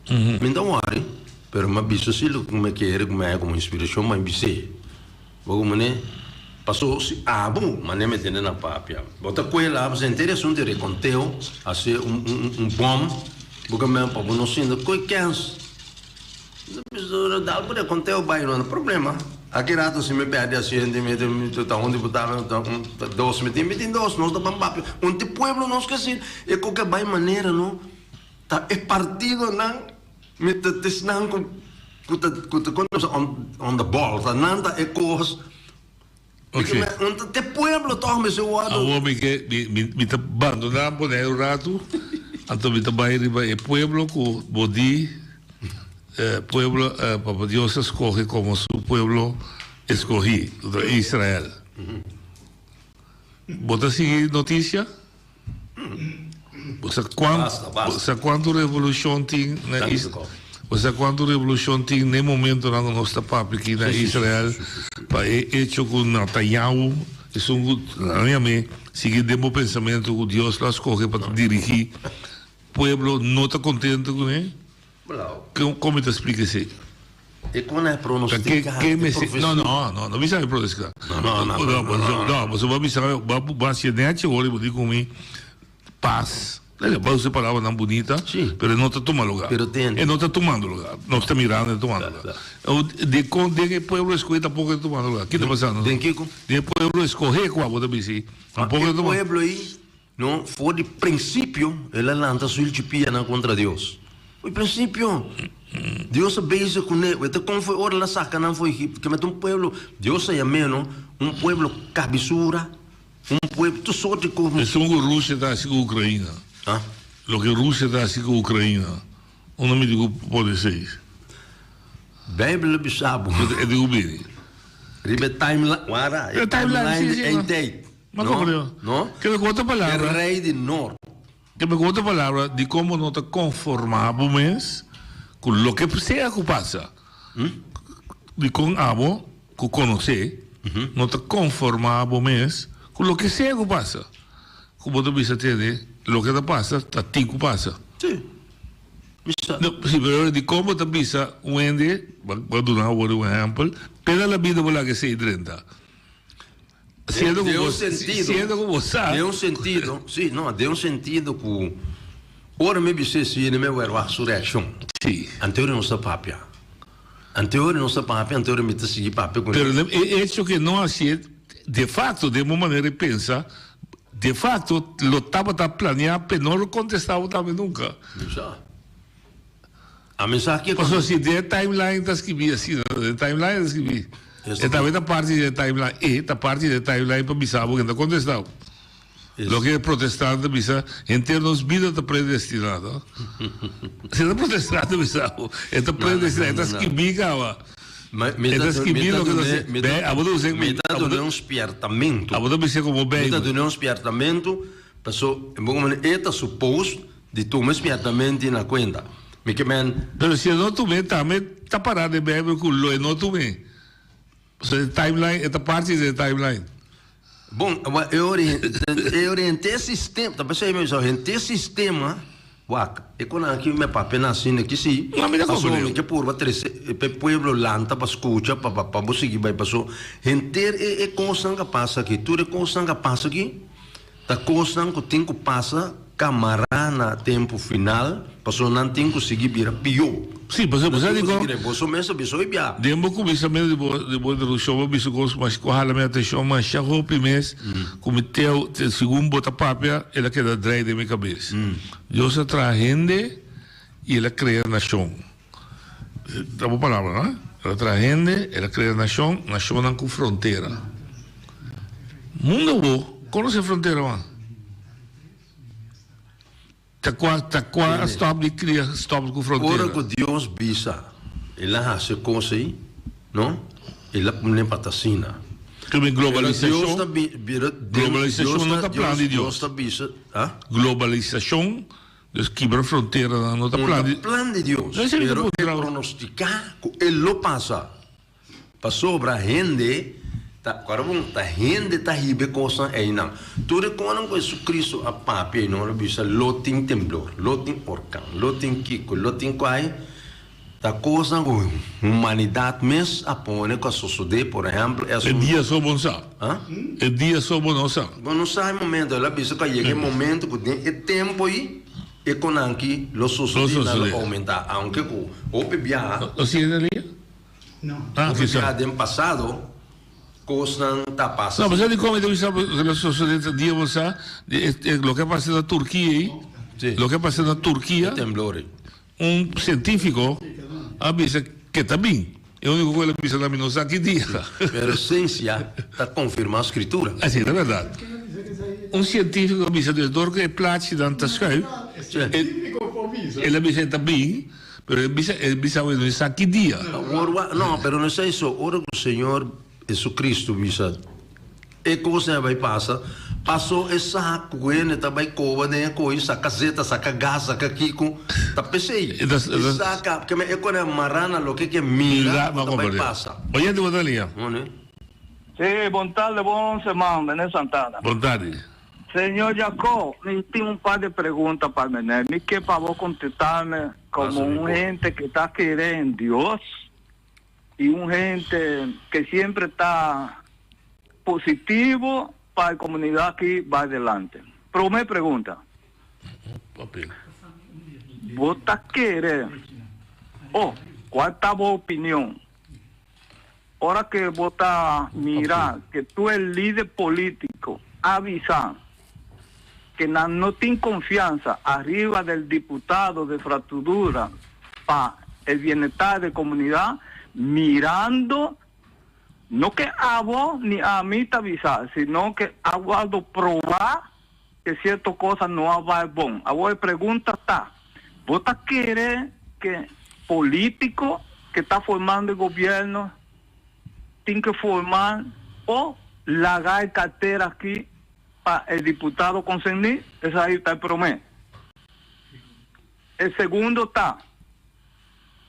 Mi no ta wòri, pero mi a bisa si loke ku mi a kere ku mi a haña komo inspirashon, mi a bis'é. Bo ku manera, Paso si abo manera mi tende na papia, bo ta kohe la pasobra henter e asuntu di rekonteo a ser un un un bòm, bo ke men pa bo no sinta kohe kèns. Dal bo rekonteo bai no problema. Aki rato si mi pèrdè asiento mi ta un diputado ta un ta dos mi tin mi tin dos nos ta ban papia un ti pueblo nos ke si e koke bai manera no ta e partidonan mi ta esnan ku ku ta ku ta kon ta on on the ball ta nan ta e kos Ok. Un ta te pueblo tòg mester wòrdu. Awor mi ke mi mi ta bandoná Boneiru un ratu. Anto mi ta bai riba e pueblo ku bo di pueblo Papa Dios a skohe komo su pueblo eskohí, ku ta Israel. Bo ta sigui notisia? Bo sa kuan bo sa kuantu revolushon tin na Is bo sa kuantu revolushon tin n'e momentonan ku nos ta papia aki na Israel pa e echo ku Netanyahu esun ku nan yam'é sigui den bo pensamentu ku Dios lo a skohe pa dirigí pueblo no ta kontento kuné? Kon mi ta splika esei? E kon a pronostica e profecia. No, no, no, no bisa mi pronostica. No, no, no, no, no, no. No, boso bo bisa bo bo haci nechi ora bo di cu mi pas. Bo usa palabranan bunita, Si. pero e no ta tuma lugar. Pero tende. E no ta tumando lugar. Nos ta mirando e tumando lugar. Di con den e pueblo escoge tampoco e ta tumando lugar. Ki ta pasando? Den kico? Den e pueblo escoge cua bo ta bisa tampoco e ta tumando. E pueblo ei No, for di prinsipio el a lanta su ilchipianan kontra Dios. For di prinsipio. Dios a bezig kuné. E ta kon foi ora el a saka nan for Egipto. Keme ta un pueblo, Dios a yam'é, no, un pueblo kabisura, un pueblo, tur sort di kos. Esun ku Rusia ta hasi ku Ukraina. Ha? Loke Rusia ta hasi ku Ukraina, unda mi di ku por esei? Beibel a bisa bo. E di ku bini. Riba e timeline, wara, e timeline di eindtijd. Ma komprende? No? Ke ku otro palabra. E rei di nort. Ke ku otro palabra di kon bo no ta konformá bo mes ku loke sea ku pasa. Di kon abo ku konosé no ta konformá bo mes ku loke sea ku pasa. Ku bo ta bisa tende loke ta pasa ta tin ku pasa. Si. Mi sa. No, si, pero di kon bo ta bisa un hende, bo a duna awor un ehèmpel, peda la bida bo laga esei drenta. Siendo Den ku un bo, sentido, siendo ku bo sa. Den un sentido, sí, no, den un sentido ku ora mi bis'é si mi wèr wak su reakshon. Sí. Anteori nos ta papia. Anteori nos ta papia, anteori mi ta sigui papia ku Pero e hecho ku e no hasié, de facto, den bo manera di pensa, de facto lo tabata planeá p'e no lo kontestá bo tambe nunka. Mi sa. Ami sa ke. Pasobra si den e timeline ta skibí asina, den e timeline ta skibí. E tambe ta parti den e timeline. E ta parti den e timeline pa bisa bo ken ta kontestá bo. Loke e protestant ta bisa, henter nos bida ta predestiná, no? Si ta protestant ta bisa bo, e ta predestiná, e ta skibí kaba. E ta skibí loke ta se. Be, abo ta usa. Mi ta duna un spiertamentu. Abo ta bisa komo Beibel. Mi ta duna un spiertamentu, paso, en boka manera, e ta supos. Di tuma spièrtamenti na kuenta. Mi ke men. Pero si e no tum'é, tambe ta pará den Bijbel ku lo e no tum'é. Pasobra e timeline, e ta parti den e timeline. Bon, awor e ori, e ori henter sistema, ta p'esei mi bisa, henter sistema, wak, e konan aki mi papia nan asina ki si, No, mi ta pasobra komprende. mi ke purba trese pa e pueblo lanta pa skucha, pa, pa, pa bo sigui bai, paso henter e, e kosnan ka pasa aki, tur e kosnan ka pasa aki, Ta kosnan ku tin ku pasa kamará na tempu final, pasobra nan tin ku sigui bira pió. Sí, pasobra bo sa Nan tin ku dikon. sigui Boso mes a bisa hoy bia. Den bo kuminsamentu di bo di bo introdukshon bo bisa kos mas ku a hala mi atenshon masha hopi mes ku mi teo segun bo ta papia el a keda drei den mi kabes. Dios a traha hende i el a krea nashon. Ta bo palabra, no? El a traha hende, el a krea nashon, nashonnan ku frontera. Mundo bo konosé frontera man? Ta kua, ta kua a stòp di kria stòp ku frontera? Ora ku Dios bisa el a hasi e kos ei, no? El a pone pa ta asina. Pero globalisashon, globalisashon no ta plan di Dios. Dios ta bisa, ha? Globalisashon Dus kibra fronteranan no ta plan di. No ta plan di Dios, pero e pronosticá cu e lo pasa. Pasobra hende ta, kòrda bon, ta hende ta hiba e kosnan einan. Tur e kosnan ku Jesucristo a papia einan, el a bisa lo tin temblor, lo tin orkan, lo tin kiko, lo tin kuai, ta kosnan ku humanidat mes a pone ku a sosodé, por ehèmpel, E dia so bo no sa. E dia so bo no sa. Bo no sa e momento. El a bisa ku a yega e momento ku den e tempu ei e konanki lo sosodé, nan lo oumentá. Aunke ku hopi biaha. Lo sigue ta lia? No. Hopi biaha den pasado kosnan ta pasa. No, pasobra dikon mi ta bisa lo sosodé ta dia bo sa, loke a pasa na Turkia ei, loke a pasa na Turkia. E temblor ei. Un científico a bisa ke ta bin. E único ku el a bisa na mi no sa ki dia. Pero ciencia ta confirma Scritura. Así ta berdad. Un científico a bisa dus dor ku e plachinan ta schuif. El a bisa e ta bin, pero el bisa el bisa awe no sa ki dia. Awor no, pero no esei so, ora ku Señor Jesucristo bisa e kosnan a bai pasa, paso e sa ku hende ta bai koba den e ko'i saka zeta, saka gas, saka kiko, ta p'esei. E saka, keme e kore a mará na loke ke mira ku ta bai pasa. Oyente bo ta lia. Sí, bon tarde, bon seman, meneer Santana. Bon tarde. Señor Jacob, mi tin un par de pregunta pa meneer. Mi ke pa bo contestarme como un hende que ta kere en Dios y un hende que siempre ta positivo pa e comunidad aki bay adelante. Prome pregunta. Bo ta kere, oh, cual ta bo opinion Ora ke bo ta mira ke tur e lider politico a bisa ke nan no tin confiansa ariba del diputado de Fratudura pa e bienestar de comunidad, mirando no ke abo ni ami ta bisa, sino ke a wordo proba ke cierto cosa no a bay bon. Awor e pregunta ta, bo ta kere ke politico ke ta formando e gobierno tin ke forma o laga e cartera aki pa e diputado concerni? Esaki ta e prome. E segundo ta,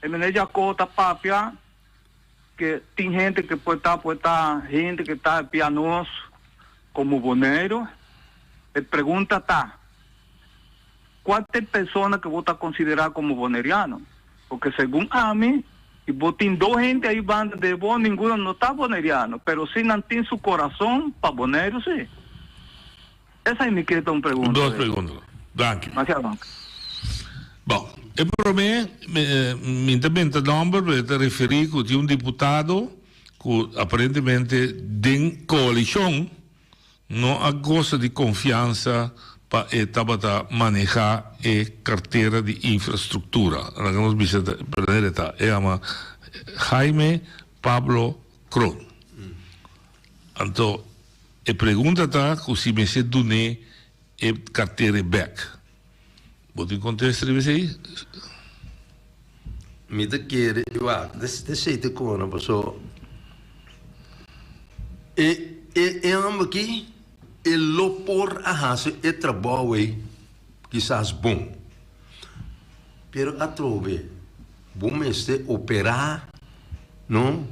e meneer Jacob ta papia ke tin hende ke por ta por ta hende ke ta pia nos komo Boneiru. E pregunta ta, kua ta e persona ke bo ta konsiderá komo boneriano? Porque segun ami, si bo tin dos hende ahi banda de bo, ninguno no ta boneriano, pero si nan tin su korason pa Boneiru si. Esei mi ke ta un pregunta. Dos pregunta. Danki. Masha danki. Bon, e prome, mi ta benta nomber, pero e ta referi ku tin un diputado ku aparentemente den koalishon no a gosa di konfiansa pa e tabata maneha e kartera di infrastruktura. Laga nos bisa prenere ta, e yama Jaime Pablo Kroon. Anto e pregunta ta ku si mester dun'é e kartera bèk. Bo tin kontesta riba esei? Mi ta kere, wak, esei ta kona paso e e hòmber aki e lo por a hasi e trabou ei kisas bon, pero atrobe bo mester operá, no?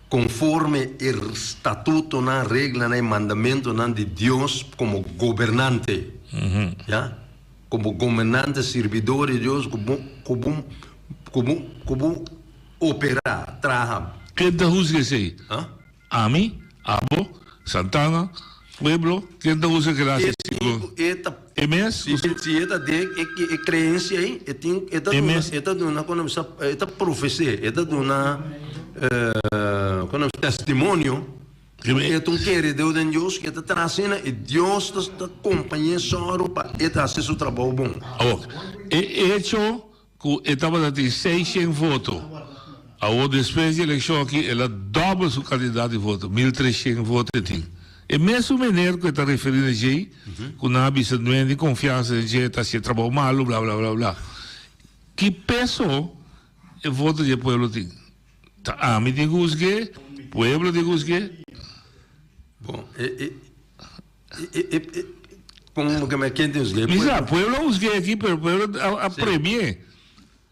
Konforme e statutonan, reglanan i mandamentunan di Dios komo gobernante, ya, komo gobernante sirbidor di Dios ku bo ku bo ku bo ku bo operá, traha. Ken ta husga esei? Ami? Abo? Santana? Pueblo? Ken ta husga kila E tin ku e ta E mes? Si si e ta den e e creencia ei, e tin e ta duna e ta duna kono bisa e ta profesé, e ta duna kono bisa testimonio ku e ta un keredor den Dios, ku e ta traha asina i Dios ta ta kompañ'é sòru pa e ta hasi su trabou bon. Awor, e echo Ku e tabata tin seishent voto. Awor despues di elekshon aki el a dòbel su kantidat di voto, 1300 voto e tin. E mesun meneer ku e ta referí na djei, ku nan a bisa no hende konfiansa den dje, ta hasi e trabou malu, bla bla bla bla. Ki peso e voto di e pueblo tin? Ta ami tin ku husg'é? Pueblo tin ku husg'é? Bon, e e Misa, pueblo a husg'é aki, pero pueblo a premi'é.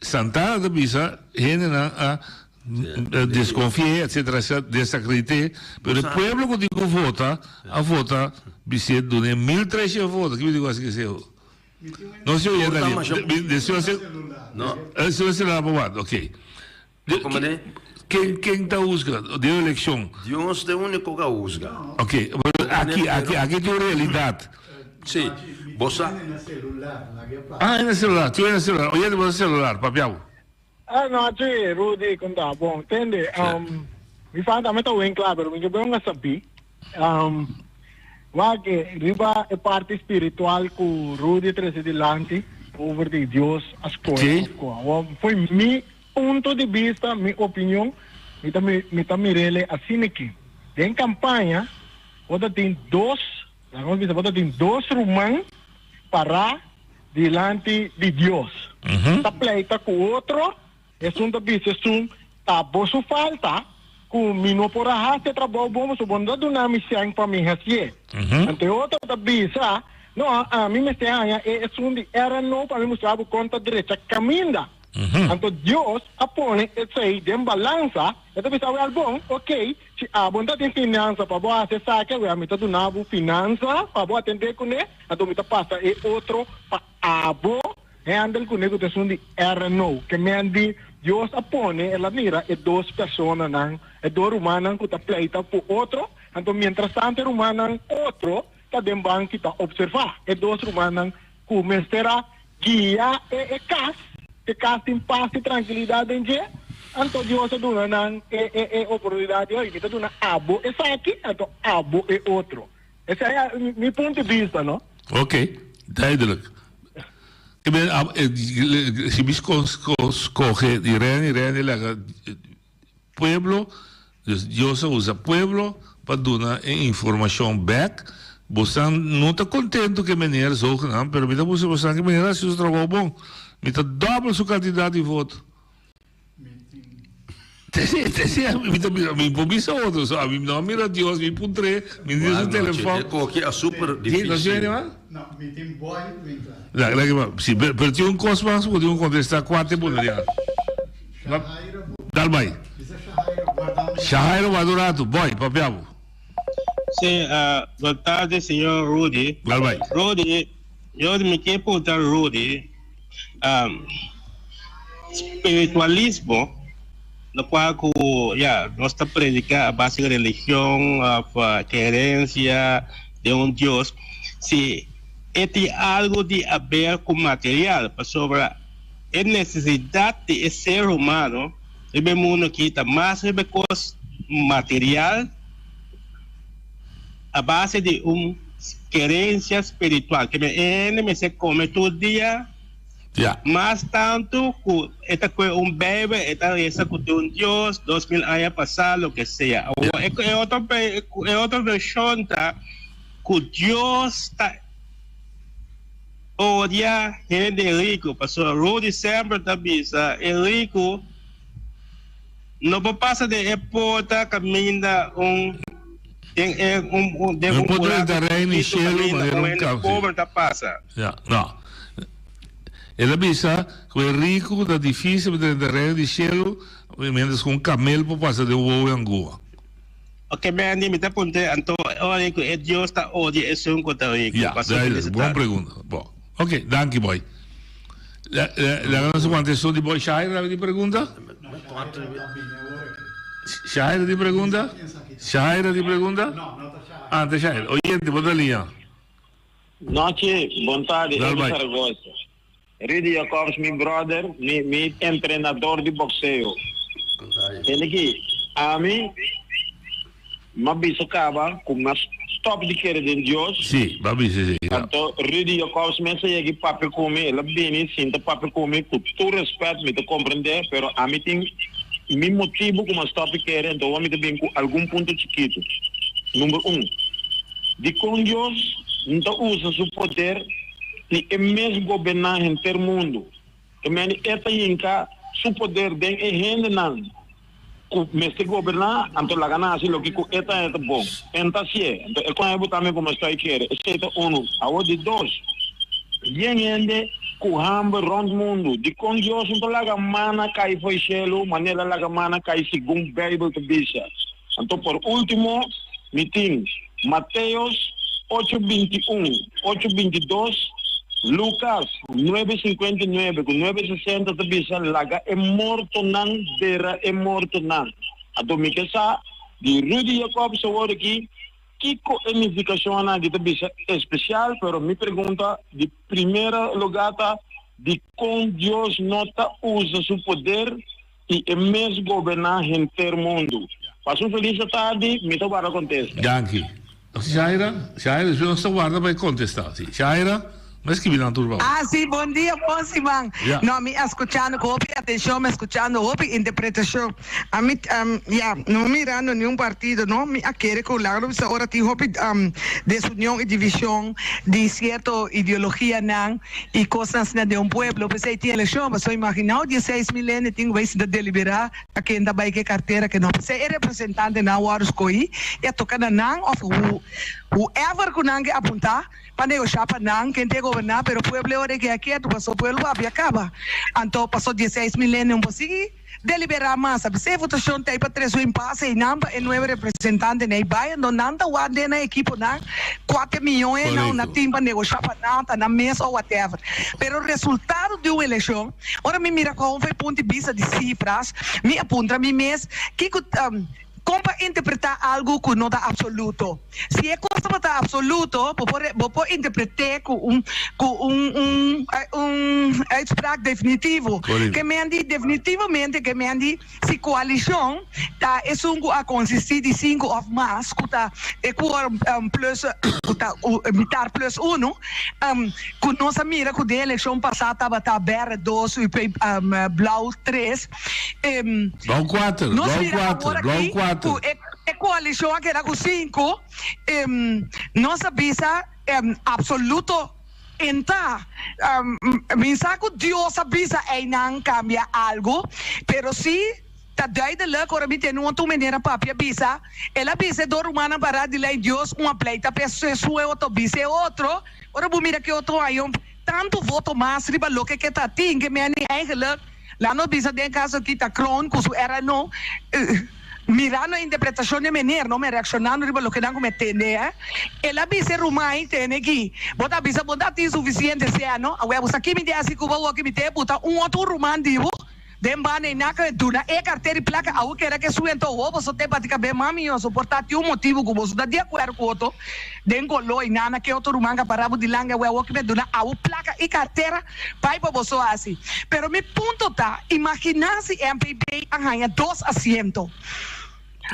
Santana ta bisa, hendenan a deskonfi'é, etcetera, etcetera, desakredit'é, pero e pueblo ku tin ku vota, a vota bis'é dun'é 1300 voto. Ki mi tin ku hasi ku esei? No se oye nadie. Deseo celular pa wak, ok. Ken ken ta husga den eleccion? Dios ta e unico cu a husga. Ok, pero aki aki aki tin un realidad. Si, bo sa. Ah, e na celular, tin e na celular. Oyente bo na celular, papia bo. Ah, no, che, Rudy, con ta? Bon, tende, um, mi fanta me ta wen klaar, pero mi ke un sabi. Um, wak, riba e parte spiritual ku Rudy trese dilanti over di Dios a scohe Sí. of ko. Awor, foi mi Punto di bista, mi opinion, mi ta mi ta mir'ele asina aki. Den campaña bo ta tin dos, laga nos bisa bo ta tin dos ruman pará. dilanti di Dios. Ta pleita ku otro, esun ta bisa esun, Ta bo su falta ku mi no por a hasi e trabou bon pasobra bo no ta duna mi sèn pa mi hasié. Anto e otro ta bisa, No, ami mester haña e esun di RNO pa mi mustra bo kon ta drecha kaminda. Anto Dios a pone esei den balansa, e ta bisa, Wèl bon, okey, si abo no ta tin finansa pa bo hasi esaki, awor mi ta duna bo finansa pa bo atendé kuné, anto mi ta pasa e otro pa abo handle kuné ku ta esun di RNO. Ke men di Dios a pone, el a mira e dos personanan, e dos rumannan ku ta pleita ku otro, anto mientrastanto e rumannan otro ta den banki ta observá e dos rumannan ku mester a guia e e kas, e kas tin pas i trankilidat den dje, anto Dios a duna nan e e e oportunidat di, Oye, mi ta duna abo esaki, anto abo e otro. Esei a mi punto di bista, no? Ok, duidelijk. Ik ben, si mi scoge di Renny, Renny laga Pueblo, dus Dios a usa pueblo pa duna e informacion bek. Bosan no ta contento cu e meneer zogenaamd, pero mi ta busca bosan cu e meneer a haci su trabou bon. Mi ta dobbel su cantidad di voto. Mi ta bisa, mi por bisa otro, so ami no a mira Dios, mi puntr'é, mi di su telefon. E koki a super dificil. No, mi tin boy winkler. La, la, la, si, pero, pero tin un kos mas ku tin kontestá kuater punto ya. Dal bai. Shahaira guarda un ratu. Boy, papia bo. Sí, uh, boa tarde, señor Rudy. Dal bai. Rudy, yo mi ke punta Rudy, um, spiritualismo, lo cual ku ya nos ta predica a base de religion of uh, creencia de un Dios, si e tin algo di haber ku material, pasobra E nesesidat di e ser humano riba e mundu aki ta mas riba e kos material a base di un kerensia spiritual. Ke men e hende mester kome tur dia mas tantu ku e ta kohe un Beibel, e ta resa ku tin un Dios 2000 aña pasá, loke sea. Awor e otro e otro vershon ta ku Dios ta. Odia hende riku, pasobra Rudy semper ta bisa e riku no por pasa den e porta kaminda un den e un den un buraku chikitu kaminda un hende pober ta pasa. Ya, no. El a bisa ku e riku ta difisil pa drenta reino di shelu, mientras ku un kamel por pasa den un wowo di angua. Ok Bendy, mi ta puntra anto ora cu e Dios ta odia esun cu ta rico? Ya, Pasobra duidelijk. di se Bon trata. pregunta. Bon. Ok, danki boy. La, la, laga nos wanta esun di boy. Shaira di pregunta? Shaira di pregunta? Shaira di pregunta? Ah, ta Shaira. Oyente, bo ta liña. Nochi, bon tardi, Dal Eddie bai. Zaragoza. Rudy Jacobs mi brother, mi mi entrenador di boxeo. Tende ki, ami m'a bisa kaba ku m'a stop di kere den Dios. Sí, b'a bisa esei, ja. Anto Rudy Jacobs mes a yega i papia ku mi, el a bini sinta papia ku mi, ku tur respet mi ta komprendé, pero ami tin mi motibu ku m'a stop di kere, anto awor mi ta bin ku algun punto chikitu. Number un, dikon Dios no ta usa su poder Si e mes goberná henter mundu, e mende e ta hinka su poder den e hendenan ku mester goberná, anto laga nan hasi loke ku e ta haña ta bon. E no ta hasié. Anto e kon bo tambe komo stoi kere. Esei ta unu. Awor di dos, yen hende ku hamber rònt mundu. Dikon Dios no ta laga mana kai fo'i shelu manera el a laga mana kai segun Beibel ta bisa? Anto por último, mi tin Mateos ocho 21, ocho 22, Lucas nuebe 59 ku nuebe 60 ta bisa laga e mortonan dera e mortonan. Anto mi ke sa di Rudy Jacobs awor aki kiko e nifikashonnan aki ta bisa espesial, pero mi pregunta di primera lugar ta dikon Dios no ta usa su poder i e mes goberná henter mundu. Pasa un felis atardi, mi ta warda kontesta. Danki. Shaira, Shaira, despues nos ta warda pa e kontestá. Si, Shaira. Mi a skibi nan tur pa bo. Ah si, bon dia, bon siman. Ja. No, mi a skuchando ku hopi atenshon, mi a skuchando hopi interpretashon. Ami, ya, no mirando niun partido, no, mi a kere ku laga lo bisa ora tin hopi desunion i divishon di sierto ideologianan i kosnan asina den un pueblo, p'esei tin elekshon, pasobra imaginao dieseis mil hende tin ku bai sinta deliberá ta ken ta bai ke kartera, ken no. P'esei e representantenan a wòrdu skohí i a toka na nan òf whoever ku nan ke apuntá pa negoshá pa nan ken ta e goberná, pero pueblo e ora e keda ketu pasobra pueblo papia kaba. Anto pasobra dieseis mil hende no por sigui deliberá mas. A pesar e votashon ta ei pa tres un pase einan pa e nuebe representantenan ei bai, anto nan ta wak den nan ekiponan kuater miyon e nan na tin pa negoshá pa nan, ta nan mes o whatever. Pero resultado di un elekshon, ora mi mira kon for e punto di bista di sifras, mi a puntra mi mes kiko Kon pa interpretá algu ku no ta apsoluto? Si e kos tabata apsoluto, bo por bo por interpret'é ku un ku un un un uitspraak definitivo. Ke men di definitivamente ke men di si koalishon ta esun ku a konsistí di sinku òf mas ku ta e quorum plus ku ta mitar plus unu ku nos a mira ku den elekshon pasá tabata bèrdè dos UP blou tres. Blauw kuater, Nos blauw mira kuater, awor blauw aki kuater. ku e e koalishon a keda ku sinku, nos a bisa absoluto enta. Mi sa ku Dios a bisa einan kambia algu, pero si ta duidelijk ora mi tene un otro manera papia bisa, el a bisa e dos rumannan pará dilei Dios un a pleita p'e su e otro bisa e otro, ora bo mira ke otro aña tantu voto mas riba loke ke ta tin ke meni eigenlijk. Laat nos bisa den e caso aki ta Kroon cu su RNO, mirando e interpretacion di e meneer, no, me reaccionando riba loke nan cu me tende, eh. El a bisa e ruman ahi tene aki, bo ta bisa bo ta tin suficiente sea, no? Awel bo sa ki mi tin haci cu bo awor ki mi te buta un otro ruman di bo den banda y nan duna e cartera y placa awor keda ke su ento ho boso te bati cabe mami yo so por ta tin un motibo cu boso ta di acuerdo cu otro den colo y nana ke otro ruman ka para bo dilanti awel awor ki mi a duna awo placa y cartera Bai pa boso hasi. Pero mi punto ta, imaginá si MPB a haña dos asiento.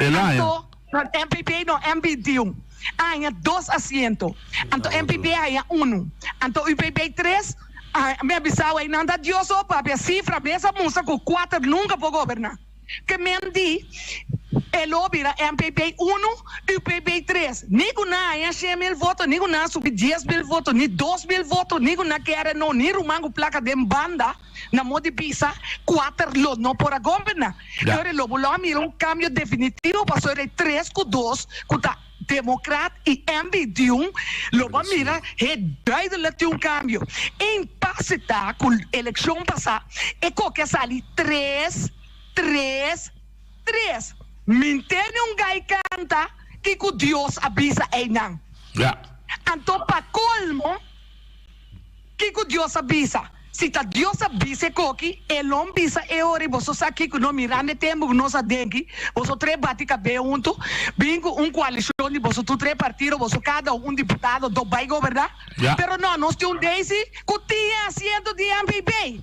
El a haña. Anto, no, MPB no, M21 a haña dos asiento. Anto MPB a haña unu. Anto UPB tres, a, mi a bisa awey nan ta Dios o papia sifra mes a mustra ku kuater nunka por goberná. Ke men di e lo bira MPB unu, UPB tres. Ni ku nan haña 100,000 voto, ni ku nan a subi 10,000 voto, ni 2,000 voto, ni ku nan kere no, ni ruman ku plaka den banda na mo di bisa kuater lo no por a goberna. Ja. Pero e lo bo lo a mira un kambio definitivo pasobra e tres ku dos ku ta Democraat y MB di un lo bo a mira he duidelijk tin un cambio. E impasse ta cu eleccion pasa e coke a sali tres, tres, tres. Min tene un gai canta kico Dios a bisa eynan. Ja. Anto pa colmo. Kiko Dios a bisa? Si ta Dios a bisa e koki, e lo bisa e ora i boso sa kiko no mirando e tempu ku nos a denki, boso tres bati kabé huntu, bin ku un koalishon di boso tur tres partido, boso kada un un diputado do bai goberná. Ja. Pero no, nos tin un Daisy ku tin e asiento di MPB.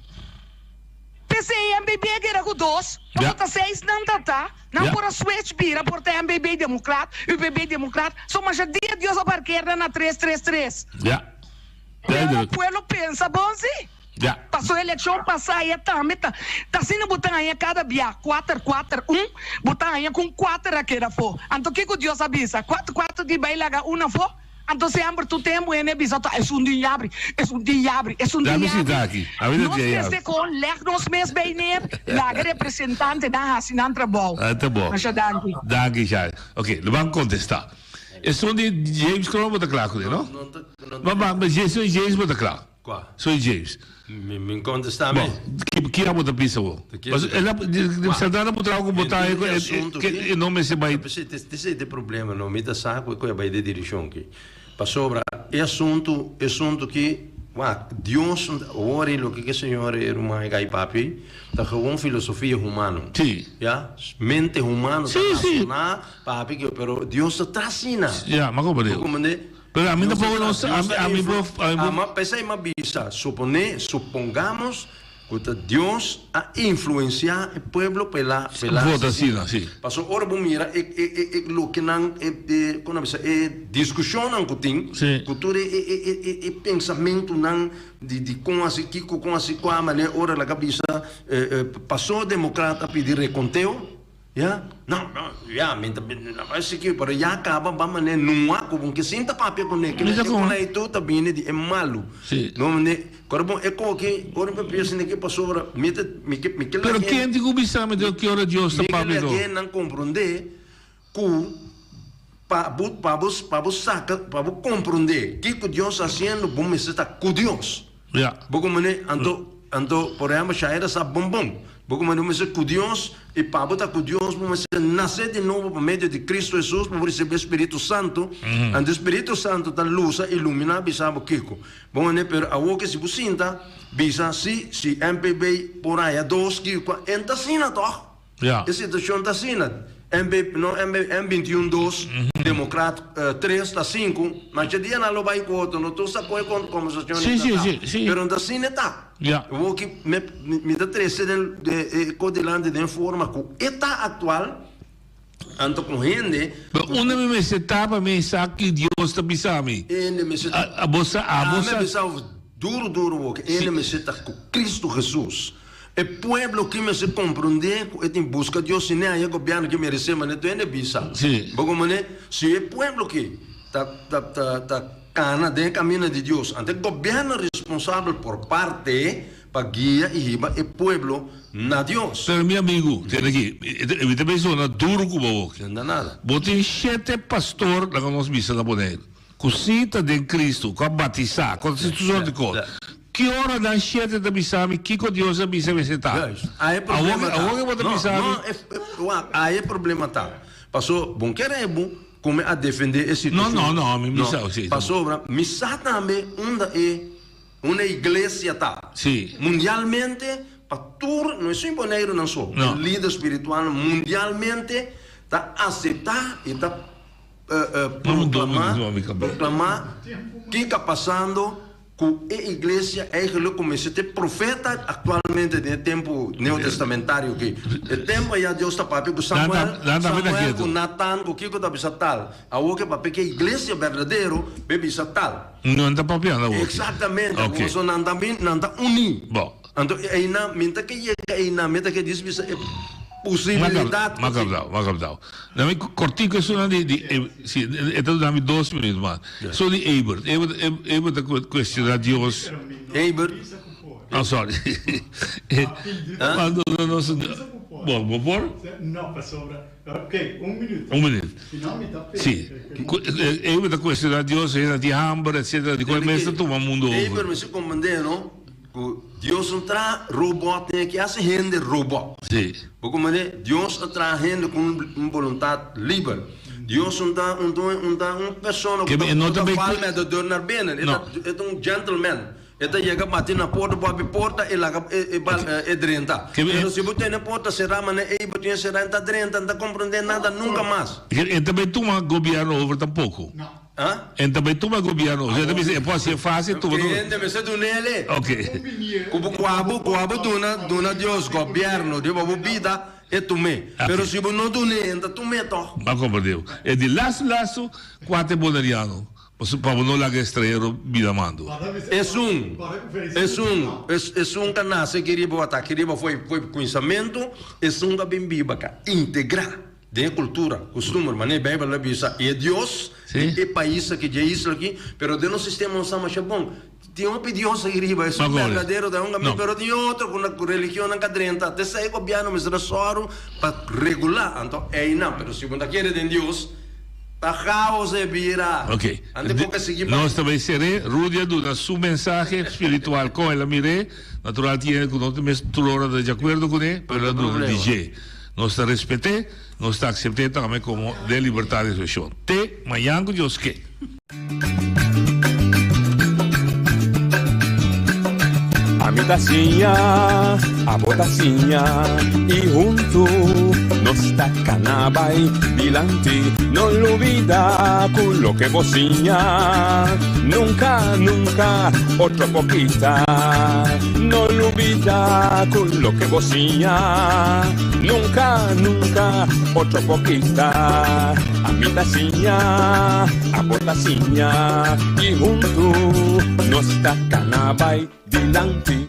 P'esei MPB a keda ku dos, Ja. pasobra ta seis nan ta ta, nan Ja. por a switch bira por ta MPB Demokrat, UPB Demokrat, so masha dia Dios a parker nan na tres tres tres. Ja. Pero e pueblo pensa bon si. Ja. Paso eleccion pasa ya tambe ta ta asina bo ta haña cada bia kuater kuater un bo ta haña cu un kuater a keda afo. Anto kico Dios a bisa? Kuater kuater di bay laga un afo? Anto semper tur tempo hende a bisa to esun di yabri, esun di yabri, esun di Dame yabri. sinta aki. Ami ta Nos dia mester yabri. con leg nos mes bay neer, laga representantenan haci nan trabou. Ah, ta bon. Masha danki. Danki, Shari. Ok, lo ban contesta. Esun di James Kroon bo ta kla ku ne, no? Ma ma ma esun di James bo ta kla. Kua? Esun di James. Mi mi kontestá mi. Bon, ki ki abo ta bisa bo? Ki- El a Santana bo traha ku bo ta E asuntu e ki- e no mester bai. P'esei te te problema no mi ta sa ku e bai den direkshon ki. Pasobra e asuntu e asuntu ki wak Dios awor e loke ke señor e ruman e gai papia ei ta gewoon filosofia humano. Sí. Ya, mente humano ta Sí, sí. rasoná papia ke pero Dios ta tra asina. Ya, m'a comprende. Bo comprende? Pero ami Dios ta tampoco tra, no sa, Dios ami ta ami influ- por ami por Ama p'esei m'a bisa, supone, supongamos. Ku ta Dios a influensiá e pueblo pa el a pa el a Vota hasi asina, asina. sí. Pasobra ora bo mira e e e e lokenan e e kon a bisa e diskushonnan ku tin, Sí. ku tur e e e e e e pensamentunan di di kon hasi kiko, kon hasi kua manera ora laga bisa e e paso demokrat a pidi rekonteo. Ya, no, no, ya, mi ta, no bai sigui, pero ya caba ba mane nua cu bo ke sinta papia cu ne, Mi ke ta e con. pleito ta bini di e malu. Sí. No mane, ora bon e koki, ora mi papia asina ke pasobra mi ta, mi ke, mi ke Pero laga ken tin cu bisa mi den ki ora Dios ta mi ke papia laga to? nan comprende cu pa bo, pa bo, pa bo saca, pa bo comprende kico Dios ta haciendo, bo mester ta cu Dios. Ja. Bo ku mane, anto, anto, por ehempel, Shaira sa bon bon. Bo ku mane, bo mester ku Dios, i pa bo ta ku Dios, bo mester nase di nobo pa medio di Cristo Jesus, pa bo risibi e Spiritu Santu. Anto e Spiritu Santu ta lusa, ilumina, bisa bo kiko. Bo mane, pero awor ke si bo sinta, bisa, si, si MPB por haya dos, kiko, en ta asina tog? Ja. E situacion ta asina. MB, no MB, M 21 dos, Democrat tres ta sinku, ma dje dia nan lo bai ku otro, no tur sa kon e conversacion Sí, ta sí, ta. sí, sí. Pero no ta asina e ta. Ja. Awor ki me, mi ta trece den e ko dilanti den forma ku e ta actual, anto ku hende. Pero unda mi mester ta pa mi sa ki Dios ta bisa mi? Hende mester ta. A, abo sa, abo Ami sa. a bisa duro duro awor ki hende mester ta ku Cristo Jesus. E pueblo ki mester komprondé ku e tin buska Dios si ne haña gobièrnu ki meresé manera tur hende bisa. Sí. Bo komprondé? Si e pueblo ki ta ta ta ta kana den e kaminda di Dios, anto e gobièrnu responsabel por parte pa guia i hiba e pueblo na Dios. Pero mi amigu, tende aki, mi ta bay sona duru ku bo aki. No ta nada. Bo tin shete pastor, laga nos bisa na Boneiru, ku si ta den Cristo, ku a batisá, ku a hasi tur sort di kos. Ki ora nan shete ta bisa mi kiko Dios a bisa mester ta? Juist. Ai e problema ta. Awor ke bo ta bisa mi. No, no, wak, ai e problema ta. Paso, bon kere bo ku mi a defende e situashon. No, no, no, mi bisa, si. Pasobra mi sa tambe unda e, unda e iglesia ta. Si. Mundialmente, pa tur, no esun Boneirunan so, No. e lider spiritualnan mundialmente ta asepta i ta proclama, proclama kiko a pasando. Ku e iglesia eigenlijk ku mester ta e profeta aktualmente den e tempu neotestamentario aki. E tempu ayá Dios ta papia ku Samuel, Samuel ku Natan ku kiko ta bisa tal. Awor ke papia ku e iglesia berdadero be bisa tal. Nan ta papiando awor. Eksaktamente, pasobra nan ta bin, nan ta uní. Anto einan, mi ta ke yega einan, mi ta ke djis bisa e posibilidat. M'a kaptau, m'a kaptau. Na mi kortiku esunnan di, di, si, e ta duna mi dos minuut mas. So di Ebert, Ebert, Ebert ta kuestioná Dios. Ebert. Oh, sorry. Cuando no nos, bo, bo por? No, pasobra, ok, un minuut. Un minuut. Si no, mi ta pega. Si. Ebert ta kuestioná Dios, hende tin hamber, etcetera, di kon e mes ta tuma mundu over. Ebert mester komprendé, no? Ku Dios no traha robot den aki hasi hende robot. Sí. Bo komprende? Dios a traha hende ku un boluntat liber. Dios no ta un un ta un persona ku ta ku ta fal met de deur naar binnen. E ta e ta un gentleman. E ta yega bati na porta, bo habri porta e laga e e drenta. Pero si bo tene porta será manera ei bo tin será e ta drenta, no ta komprende nada nunka mas. E ta bai tuma gobierno over tampoco. No. Ha? En ta bai tuma gobierno. Osea ta bisa e por hacié fácil tuma Ke hende mester dun'ele. Ok. Ku bo ku abo ku abo duna duna Dios gobierno riba bo bida e tum'é. Pero si bo no dun'é en ta tum'é tog. Bo a komprendé. E di lastu lastu kuater boneriano paso pa bo no laga estranhero bira mando. Esun esun esun ka nase aki riba wata aki riba foi foi kuminsamentu esun ka bin biba ka integrá. Den e kultura, kustumber, manera e Beibel a bisa, i e Dios di e pais aki, dje isla aki, pero den nos sistema nos ta masha bon. Tin hopi Dios aki riba, esun berdadero ta un kaminda, pero tin otro ku na religionnan ka drenta. Te esei gobièrnu mester a sòru pa regulá, anto einan. Pero si bo ta kere den Dios, ta gaos e bira. Ok. Ante bo ka sigui bai. Nos ta bai ser'é. Rudy a duna su mensahe spiritual kon el a mir'é. Natural tin hende ku no ta mes tur ora ta di akuerdo kuné, pero el a duna di dje. Nos ta respet'é, nos ta aksept'é tambe komo den libertat di ekspreshon. Te mañan ku Dios ke. Ami ta siña, abo ta siña, i huntu. Nos ta kana bai dilanti, no lubida ku loke bo siña nunka, nunka otro por kita. No lubida ku loke bo siña nunka, nunka otro por kita. Ami ta siña, abo ta siña i huntu nos ta kana bai dilanti.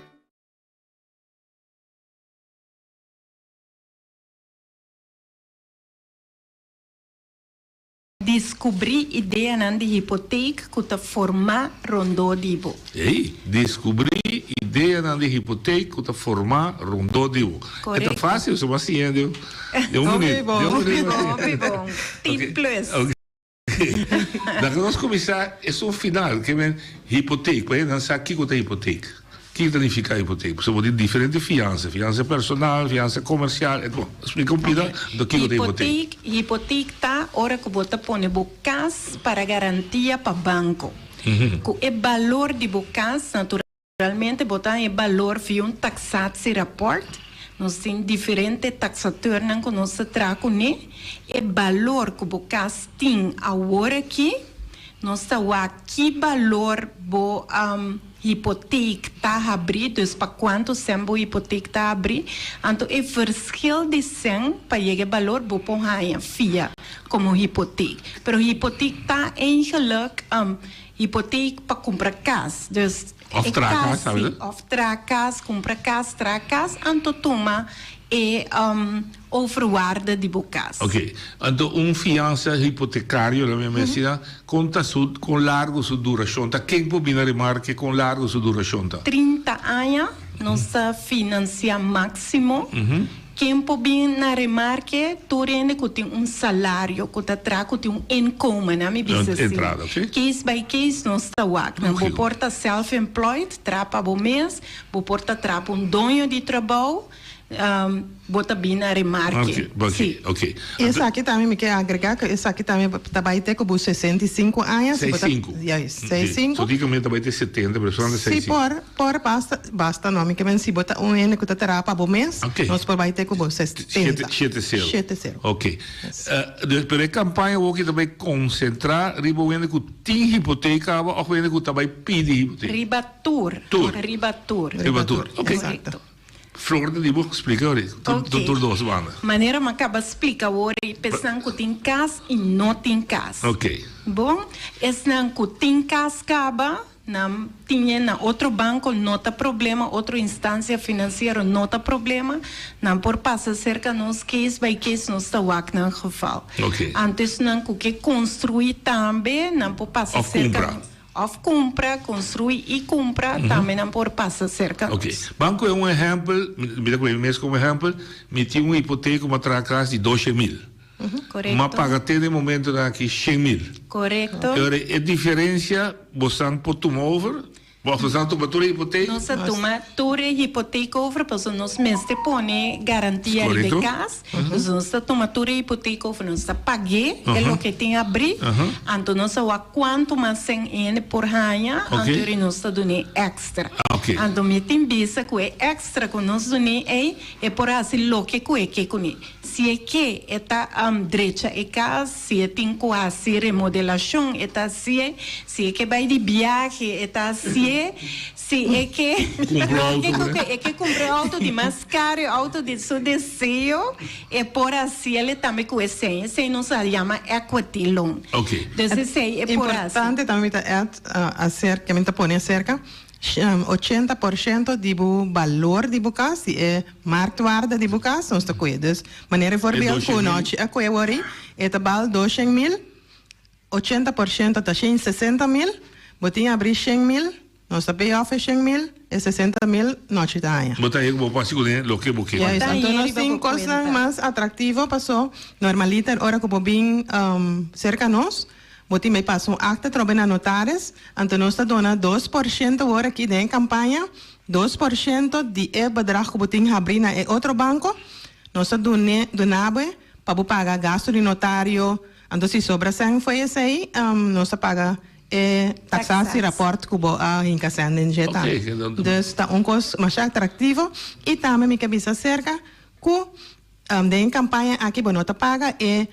Diskubrí ideanan di hipotek ku ta formá rondó di bo. Ey, diskubrí ideanan di hipotek ku ta formá rondó di bo. E ta fásil, so bo a siña den un minuut. Hopi bon, hopi bon. Tien plus. Laga nos kuminsá esun final, ke men hipotek, pa hende nan sa kiko ta hipotek, kiko ta nifiká hipotek, pasobra bo tin diferente fiansa, fiansa personal, fiansa komersial, et bon, splika un pida anto kiko ta hipotek. Hipotek ta ora ku bo ta pone bo kas para garantia pa banko, ku e balor di bo kas naturalmente bo ta haña e balor via un taxatierapport. Nos tin diferente taxateurnan ku nos ta traha kuné. E balor ku bo kas tin awor aki, nos ta wak ki balor bo hipoteek ta habrí, dus pa kuantu sèn bo hipoteek ta habrí. Anto e verschil di sèn pa yega e balor bo por haña fia komo hipoteek. Pero hipoteek ta eigenlijk Hipoteek pa kumpra kas. Dus Of e traha kas kas, si, sabe? of traha kas, kumpra kas, traha kas, anto tuma e overwaarde di bo kas. Oké. Anto un fiansa hipotekario, lo mi mensina, kon ta su, kon largu su durashon ta? Ken por bini remarke kon largu su durashon ta? 30 aña nos ta finansia máksimo. Ken por bin na remarke? Tur hende ku tin un salario, ku ta traha, ku tin un inkomen, a mi bisa si. Entrada, oké. Case by case nos ta wak. Nan bo por ta self-employed, traha pa bo mes, bo por ta traha pa un doño di trabou, bo ta bin na remarke. Oké, Si. oké. Esaki tambe mi ke agrega ku esaki tambe ta bai te ku bo 65 aña. Si bo ta. Seis sinku. Juist, seis sinku. So di kaminda ta bai te 70, pero solamente seis Si sinku. por. Por basta, basta no, mi ke men si bo ta un hende ku ta traha pa bo mes, Ok. nos por bai te ku bo 70. Shete, shete sero. Shete sero. Ok. Yes. Dus, pero e kampaña awoki ta bai konsentrá riba un hende ku tin hipotek kaba òf un hende ku ta bai pidi hipotek? Riba tur. Tur. Riba tur. Riba tur. Ok. Korekto. Flor ta di bo splika ori, tur, Ok. tur dos banda. Manera mi a kaba splika awor ei pa esnan ku tin kas i no tin kas. Ok. Bon, esnan ku tin kas kaba, Nan tin na otro banco no ta problema, otro instancia financiero no ta problema, nan por pasa cerca nos case by case nos ta wak nan geval. Ok. Anto esnan cu ke construi tambe nan por pasa Of cerca cumpra. nos. Of cumpra, construi y cumpra, tambe nan por pasa cerca Ok. nos. Banco e un ehempel, mi ta pone mi mes como ehempel, mi tin un hipoteca cu mi a traha cas di doshe mil. Korekto. Ma paga te den momentonan aki shen mil. Korekto. E ora e diferencia bosan por tuma over? Of bosan a tuma tur e hipoteek? Nos a tuma tur e hipoteek over pasobra nos mester pone garantia riba e kas. Dus nos ta tuma tur e hipoteek over, nos ta pag'é e loke tin abrí. Anto nos a wak kuantu mas sèn hende por haña, anto ora nos ta dun'é èkstra. Anto mi tin bisa ku e èkstra ku nos dun'é ei, e por hasi loke ku e ke kuné. Si e ke, e ta drecha e kas, si e tin ku hasi remodelashon, e ta hasié, si e ke bai di biahe, e ta hasié, si e ke loke ku ke, e ke kumpra e outo di mas karu, e outo di su deseo, e por hasiel e tambe ku esei. Esei nos a yama equity loan. Dus esei e por hasi. Importante tambe mi ta add aserka, mi ta pone aserka, 80% di bo balor di bo kas, di e marktwaarde di bo kas, nos ta koe. Dus, manera e voorbeeld ku nochi a koe wori, e ta bal doshen mil, 80% ta shen sesenta mil, bo tin abri shen mil, nos ta pay off e shen mil, e sesenta mil nochi ta haña. Bo ta haña ku bo por hasi kuné loke bo ke. Juist, anto nos tin kosnan mas atraktivo paso normaliter ora ku bo bin serka nos, Bo tin bay pasa un acta trobe na notaris, anto nos ta dona 2% wor aki den e campaña, 2% di e bedrag cu bo tin habri na e otro banco, nos ta dune, duna bo e pa bo paga gasto di notario, anto si sobra cen fo'i esey, nos ta paga e taxatie rapport cu bo a hinca cen den dje tambe. Dus ta un cos masha atractivo y tambe mi ke bisa acerca cu. Den e kampaña aki bo no ta paga e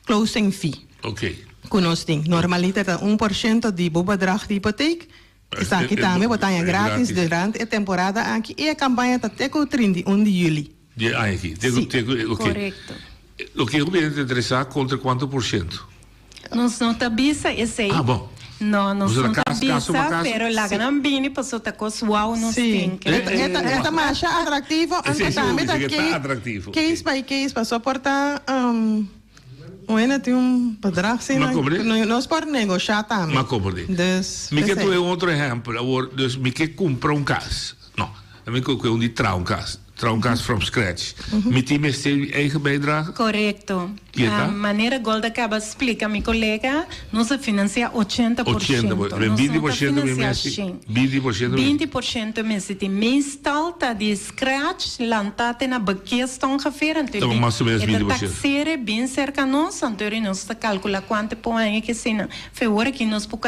closing fee. Ok. Ku nos tin. Normaliter ta 1% di bo bedrag di hipoteek. Esaki tambe bo ta haña gratis durante e temporada aki i e kampaña ta te ku 31 di yüli. Di e aña aki. Te ku, te ku, ok. Korekto. Loke ku mi ta interesá kontra kuantu por shento? Nos no ta bisa esei. Ah, bon. No, nos Boso no ta ta kas, kaso pa bisa, kaso? pero laga nan bini pasobra ta kos wou nos Sí. tin ke. E ta, e ta, e ta masha atractivo, Esei anto sí, tambe bo ta bisa ke ta case, atractivo. case by case, pasobra por ta, um, Bueno, tin un bedrag si Ma komprendé? no, nos por negoshá tambe. Ma komprendé. Dus, Mi ke p'esei. duna un otro ehèmpel awor. Dus mi ke kumpra un kas. No, mi ke un di traha un kas. Traha un kas from scratch. Mi tin mester mi eigen bijdrage? Korekto. Kier ta? Manera Golda kaba splika mi kolega, nos a finansiá 80%. 80 por, Nos no 20 ta por ciento mi finansiá mester, shen. 20 por ciento mi. 20% mester tin. Meestal ta di scratch lanta te na bekest ongeveer, anto Ta mas o menos e ta 20 por ciento. taxere bien cerca nos, anto ori nos ta calcula cuanto por aña ke esina. Fe ora ki nos por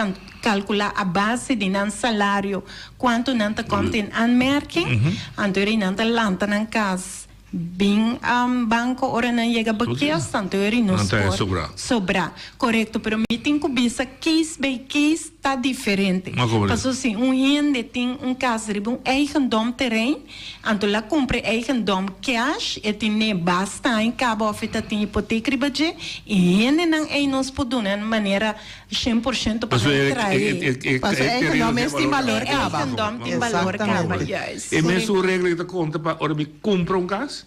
calcula a base di nan salario cuanto nan ta komt in aanmerking, anto ori nan ta lanta nan cas Bin banco ora nan yega bekest anto eri nos Nan ta por sobra. sobra. Corecto, pero mi tin cu bisa case by case ta diferente. Ma como Paso si un hende tin un cas riba un eigendom terrein, anto la cumpra e eigendom cash, e tine basta aña caba of e ta tin hipoteek riba dje, e hendenan ey nos por duna nan manera 100% pa Paso nan e, trae. e, e, e, Paso e e terreno eigendom tin mes tin balor balor caba. caba. Eigendom tin balor caba, Exactamente. juist. E mesun regla ta konta pa ora mi kumpra un kas?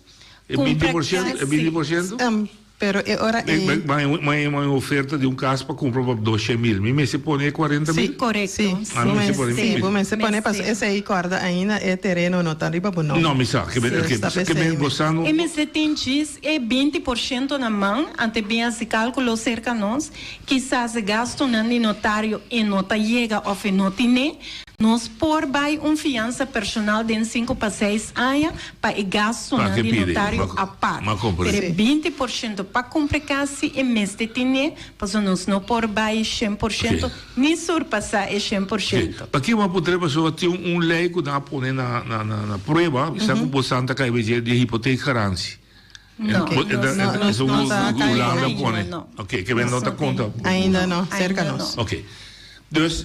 E Kumpra 20%? E kas, 20%? Um, pero e ora Mi, ei. mi, mi, mi oferta di un kas pa kumpra pa 200 mil. Mi mester pone e 40 mil? Sí, Korekto. Sí, Ah, bo mi mester pone mester, sí, mil. bo mester pone paso Mester. esei kòrda ainda e tereno no ta riba bo nòmber. No, mi sa. Ke men, Sí, ke, ta ke p'esei men mi. gozando. E mester tin djis e 20% na man, ante bin hasi kálkulo serka nos, kisas e gastunan di notario e no ta yega òf e no tine, Nos por bai un fiansa personal den sinku pa seis aña pa e gastunan di notario apart. Pero e 20% pa kumpra kas si e mester tine, pasobra nos no por bai 100% ni surpasá e 100%. Paki bo a puntra pasobra tin un lei ku nan a pone na na prueba, sa ku bo santa kai di hipoteekgarantie. No, nos no no ta kai Hulanda ainda pone. no. Oké, ke men no ta konta. Ainda no, serka Ainda nos. no. Oké. Dus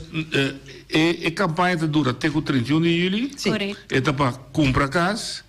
e e kampaña ta dura te ku 31 di yüli. Sí. Korekto. E ta pa kumpra kas,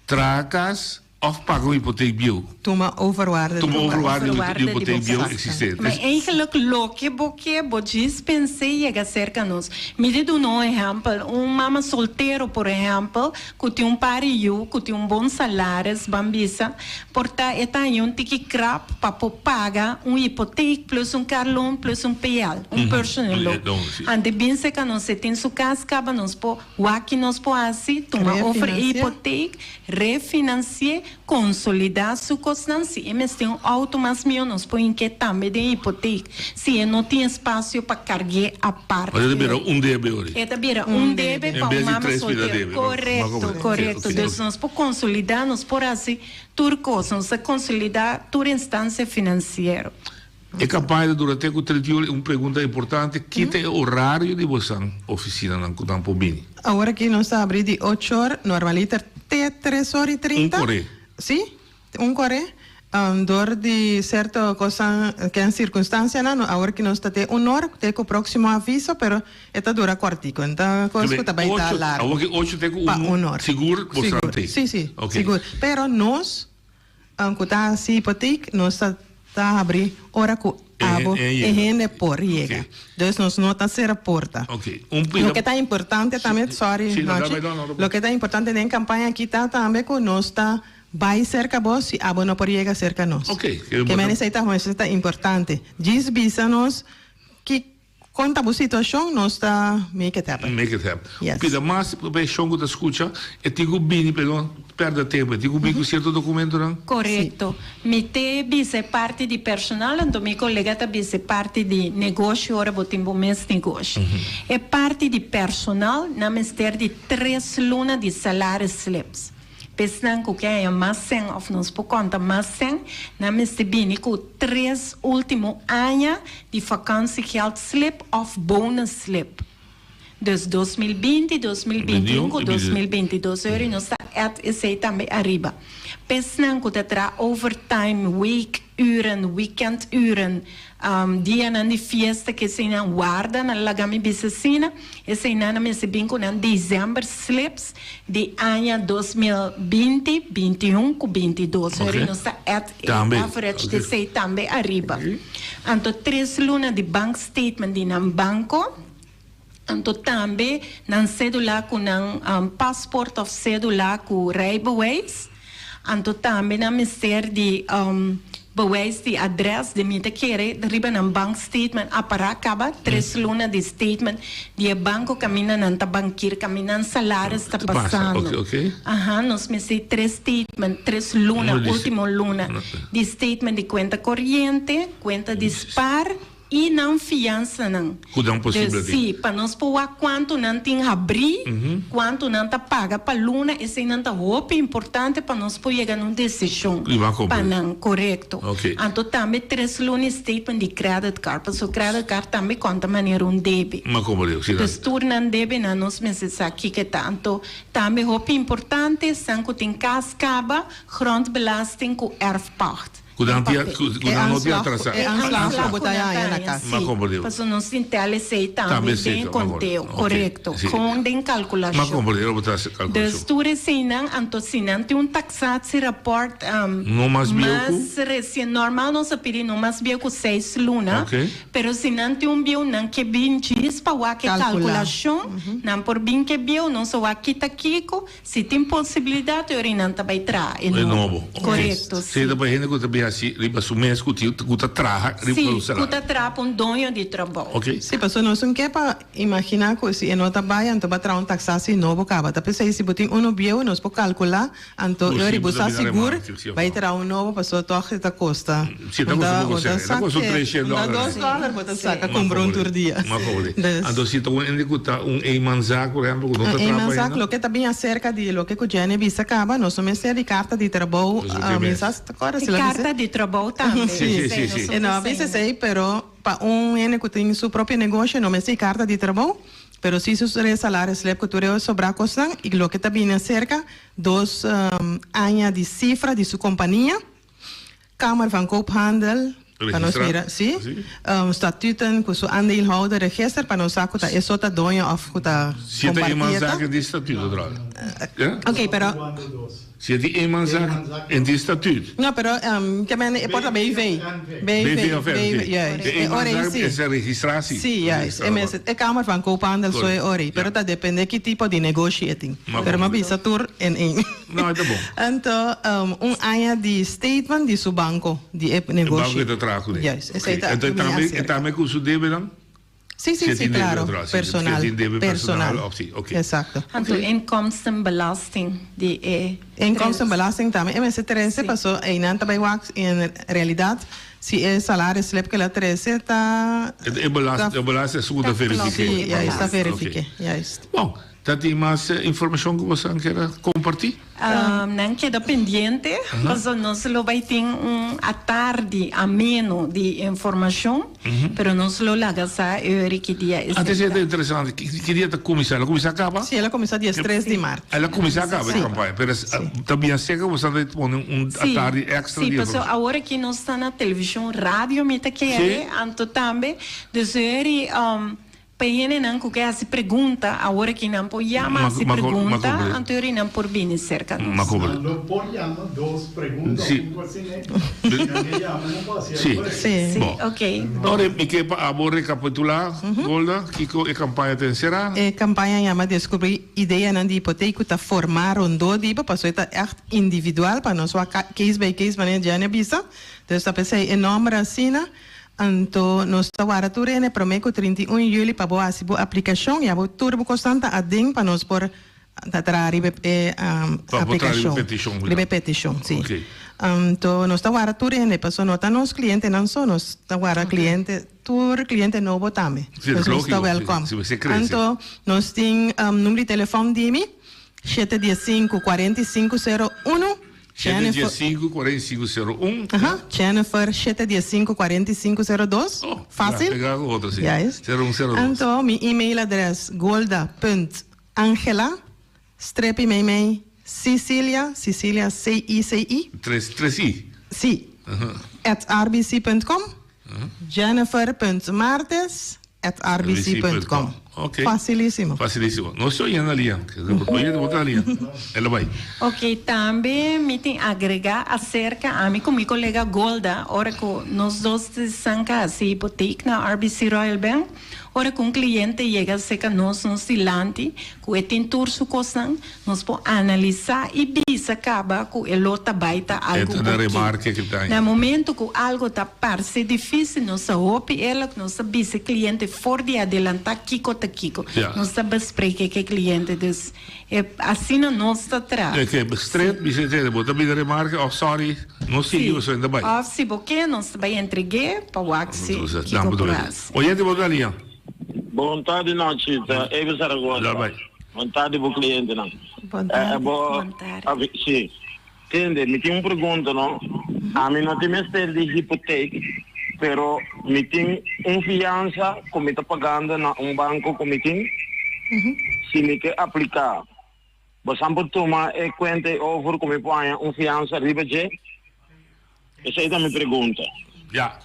traha kas òf paga un hipotek bieu. Tuma overwaarde di Tuma bo kas. overwaarde di Overwaarde di hipotek bo bieu kas. eksistente. Maar eigenlijk loke bo ke, bo djis pens'é yega serka nos. Mi di duna un ehèmpel, un mama soltero por ehèmpel, Ku tin un par di yu ku tin un bon salaris, ban bisa, por ta e ta haña un tiki krap pa por paga un hipotek plus un car loan plus un PL, un personal loan. Ante bin seka nos e tin su kas kaba nos por wak ki nos por hasi, tuma over e hipotek, refinansi'é, Konsolidá su kosnan. Si e mester un outo mas mihó, nos por hink'é tambe den hipotek. Si e no tin espasio pa karg'é apart. E ta bira un debe ori. E ta bira un debe pa un mama soltero. Korekto, korekto. Dus nos por konsolidá, nos por hasi tur kos. Nos ta konsolidá tur instansia finansiero. E kampaña ta dura te ku 31. Un pregunta importante, ki ta e orario di bosan ofisinanan ku nan por bini? Awor aki nos ta abri di ocho or, normaliter te tres or i trinta. Un kore? Sí, un kore. Dor di serto kosan, ken sirkunstansianan, awor aki nos ta te un or, te ku próksimo aviso, pero e ta dura kòrtiku. No ta kos ku ta bai ta largu. Awor aki ocho te ku un, sigur bosan te? Sí, sí, sigur. Pero nos Ku ta hasi hipotek, nos ta ta habri ora ku abo e hende por yega. Dus nos no ta sera porta. Loke ta importante tambe, sorry Nochi, loke ta importante den kampaña aki ta tambe ku nos ta bai serka bo si abo no por yega serka nos. Ke men esei ta esei ta importante. Djis bisa nos ki Kon ta bo situacion nos ta make it happen. Make it happen. Yes. Pida mas pa e shon ku ta skucha, e tin ku bini pa e no pèrdè tempu, e tin ku bini ku sierto dokumentonan. Korekto. Mi te bisa e parti di personal, anto mi kolega ta bisa e parti di negoshi ora bo tin bo mes negoshi. E parti di personal nan mester di tres luna di salaris slips. P'esnan ku ke haña mas sèn òf nos por konta mas sèn, nan mester bini ku tres último aña di vakantiegeldslip òf bonusslip. Dus 2020, 2021 ku 2022 euro i nos ta. add esei tambe ariba. P'esnan ku ta traha overtime, week uren, weekend uren, dianan di fiesta ku eseinan warda nan laga mi bisa asina, eseinan a mester bin ku nan december slips di aña 2020, 21 ku 22. Ok. Nos ta add e Tambe. average di Ok. esei tambe ariba. Anto tres luna di bank statement di nan banko. Anto tambe nan cedula cu nan paspoort of cedula cu rijbewijs. Anto tambe nan mester di bewijs di adres di mi ta kere riba nan bank statement apara caba tres luna di statement di e banco caminda nan ta bankir caminda nan salaris ta pasando. Aha nos mester tres statement tres luna ultimo luna di statement di cuenta coriente, cuenta di spaar. I nan fiansanan. Ku nan posibel Dus tin. sí, pa nos por wak kuantu nan tin habrí, kuantu nan ta paga pa luna, eseinan ta hopi importante pa nos por yega na un desishon I ban pa komprende. nan, korekto. Oké. Anto tambe tres luna e statement di credit card, pasobra credit card tambe konta manera un debe. M'a komprende, sí. Dus tur nan debenan nos mester sa kiko ta. Anto tambe hopi importante, esnan ku tin kas kaba, grondbelasting ku erfpacht. Ku nan tia, ku nan no tia atrasá. E aanslag ku bo ta haña na kas. Ma komprendé. Pasobra nos tin tel esei tambe den konteo. Korekto. Gewoon den kalkulashon. Ma komprendé lo bo ta hasi kalkulashon. Dus tur eseinan, anto si nan tin un taksatierapport No mas bieu ku? mas resien, normal nos a pidi no mas bieu ku seis luna. Pero si nan tin un bieu nan ke bin djis pa wak e kalkulashon, nan por bin ke bieu, nos a wak kita kiko. Si tin posibilidat e ora nan ta bai traha e E nobo. nobo, ok. Korekto, Si si. ta pa hende ku ta bin hasi riba su mes ku tin ku ta traha riba Si, su ku salario. ta traha pa un doño di trabou. Ok. Si, pasobra nos un ke pa imaginá ku si e no ta bai anto bo a traha un taksasi nobo kaba. Ta p'esei si bo tin uno bieu nos por kalkulá anto Ku e ora si bo bo ta sa bira sigur remate, si of bai no. traha un nobo pasobra tòg e ta kosta. Si, ta Un kosta ta poko un ta sèn. E ta kosta un sa treshen un ta dòler. dos dòler bo ta Si. saka Ma kumpra un kobre, tur dia. ma kobre. Dus. Anto si ta un hende ku ta un eenmanszaak, por ehèmpel, ku no ta Un traha pa eenmanszaak, hende. loke ta bin aserka di loke ku Jenny bisa kaba, nos no mester di karta di trabou, Nos no tin mi mes. sa si ta kòrda Di si lo a bisa. karta di trabou tambe. Si, si, si, si. E no a bisa esei, pero pa un hende ku tin su propio negoshi no mester di karta di trabou, pero si su salaris slip ku tur e sobrá kosnan i loke ta bini aserka dos aña di sifra di su kompania. Kamer van Koophandel, pa nos mira, si, statuten ku su aandeelhouderregister pa nos sa ku ta e so ta doño òf ku ta Si ta kompartié ta. eenmanszaak di statuut otro al. Ok, pero. Si e di eenmanszaak en di statuut. No, pero ke men e por ta BV. BV of NV. Juist. De E ora ei eenmanszaak si. es e registratie. Si, juist. E mester, e Kamer van Koophandel so e ora ei. Pero ta depende ki tipo di negoshi e tin. Pero mi a bisa tur en een. No, e ta bon. Anto, un aña di statement di su banco, di e negoshi. E banco e ta traha kuné. Juist, esei ta Anto e mi tambe, e acerca. tambe ku su debenan? Si, si, Si e si, tin debe claro. otro, si, si e Personal. tin debe personal, Personal. of si, ok. Exacto. Anto inkomstenbelasting di e. Inkomstenbelasting tambe. E mester trece Si. paso einan ta bay wak en realidad si e salaris slip ke la trece ta. E belasting, e belasting esun ku ta Ta klopt. verifiké. Si, juist, ta Ok. verifiké, juist. Bon, Ta tin mas informacion cu boso kier a comparti? Nan keda pendiente, pasobra nos lo bay tin un atardi ameno di informacion, pero nos lo laga sa eur ki dia esei Antes e ta. ta interesante, ki dia ta cuminsa? El a cuminsa caba? Si, el a cuminsa dies tres di mart. El a cuminsa caba e campaña, pero ta bien seca boso ta pone un atardi extra Si, di pasobra informacion. awor aki nos ta na television, radio mi ta kere, anto tambe, dus eur Pa e hendenan ku ke hasi pregunta, awor aki nan por yama hasi pregunta, anto yori nan por bini serka nos. Nan lo por yama dos pregunta of un kos asina, nan ke yama nan por hasi Sí. algo. Sí. Bo. Ok. Ora mi ke pa abo rekapitulá, Golda, kiko e kampaña ta enserá? E kampaña yama Deskubrí ideanan di hipotek ku ta formá rondó di bo, pasobra e ta ègt individual pa nos wak case by case manera Jenny a bisa. Dus ta p'esei e nòmber asina. Anto nos ta warda tur hende promé ku 31 juli pa bo hasi bo aplikashon i abo tur bo kosnan ta aden pa nos por ta traha riba e Pa bo traha riba aplikashon, e petishon. riba e petishon, si. Oké. Anto nos ta warda tur hende pasobra no ta nos klientenan so, nos ta warda kliente, tur kliente nobo tambe. Si, Nos lógiko, ta wèlkòm. si, si krese. Anto nos tin number di telefòn di mi, shete dies sinku, 4501. Shete dies sinku, 4501. Aha, Jennifer, shete dies sinku, 4502. Oh, Fácil. Pega ku otro, si. Juist. 0102. Anto, mi e-mail adres, golda punt angela, strepi meimei, Cicilia, Cicilia C-I-C-I. Tres, tres I? Si. At rbc punt com. Jennifer punt Martes at rbc punt com. Ok. Facilísimo. Facilísimo. Nos ta oyendo Alia. Oye, bo ta Alia. El a bai. Ok, tambe mi tin agrega acerca ami cu mi colega Golda, ora cu nos dos san ca haci hipoteek na RBC Royal Bank, ora cu un cliente yega cerca nos, nos dilanti, cu e tin tur su cosnan, Nos por analisá i bisa kaba ku e lo ta bai ta algu E ta na oké. remarke ku ta. Na momento ku algu ta parse difísil nos ta hopi eerlijk, nos ta bisa e kliente for di adelantá kiko ta kiko. Ja. Nos ta bespreke ku e kliente. Dus e asina nos ta traha. E ke stret bisa e kliente bo ta bini remarke òf sòri no sigui Sí. pasobra ta bai. Òf si bo ke nos ta bai entreg'é pa wak si Entonces, kiko nan por por hasi. Oyente bo ta lia. Bon tardi nochi, ta Evi Zaragoza. La bai. Bon tardi bo clientenan. Bon tardi. Eh, bo, Bon tardi. Avi, si. Tende, mi tin un pregunta, no? Ami no tin mester di hipoteek, pero mi tin un fiansa ku mi ta pagando na un banko ku mi tin. Si mi ke apliká, bosan por tuma e kuenta ei over ku mi por haña un fiansa riba dje? Esei ta mi pregunta. Ya.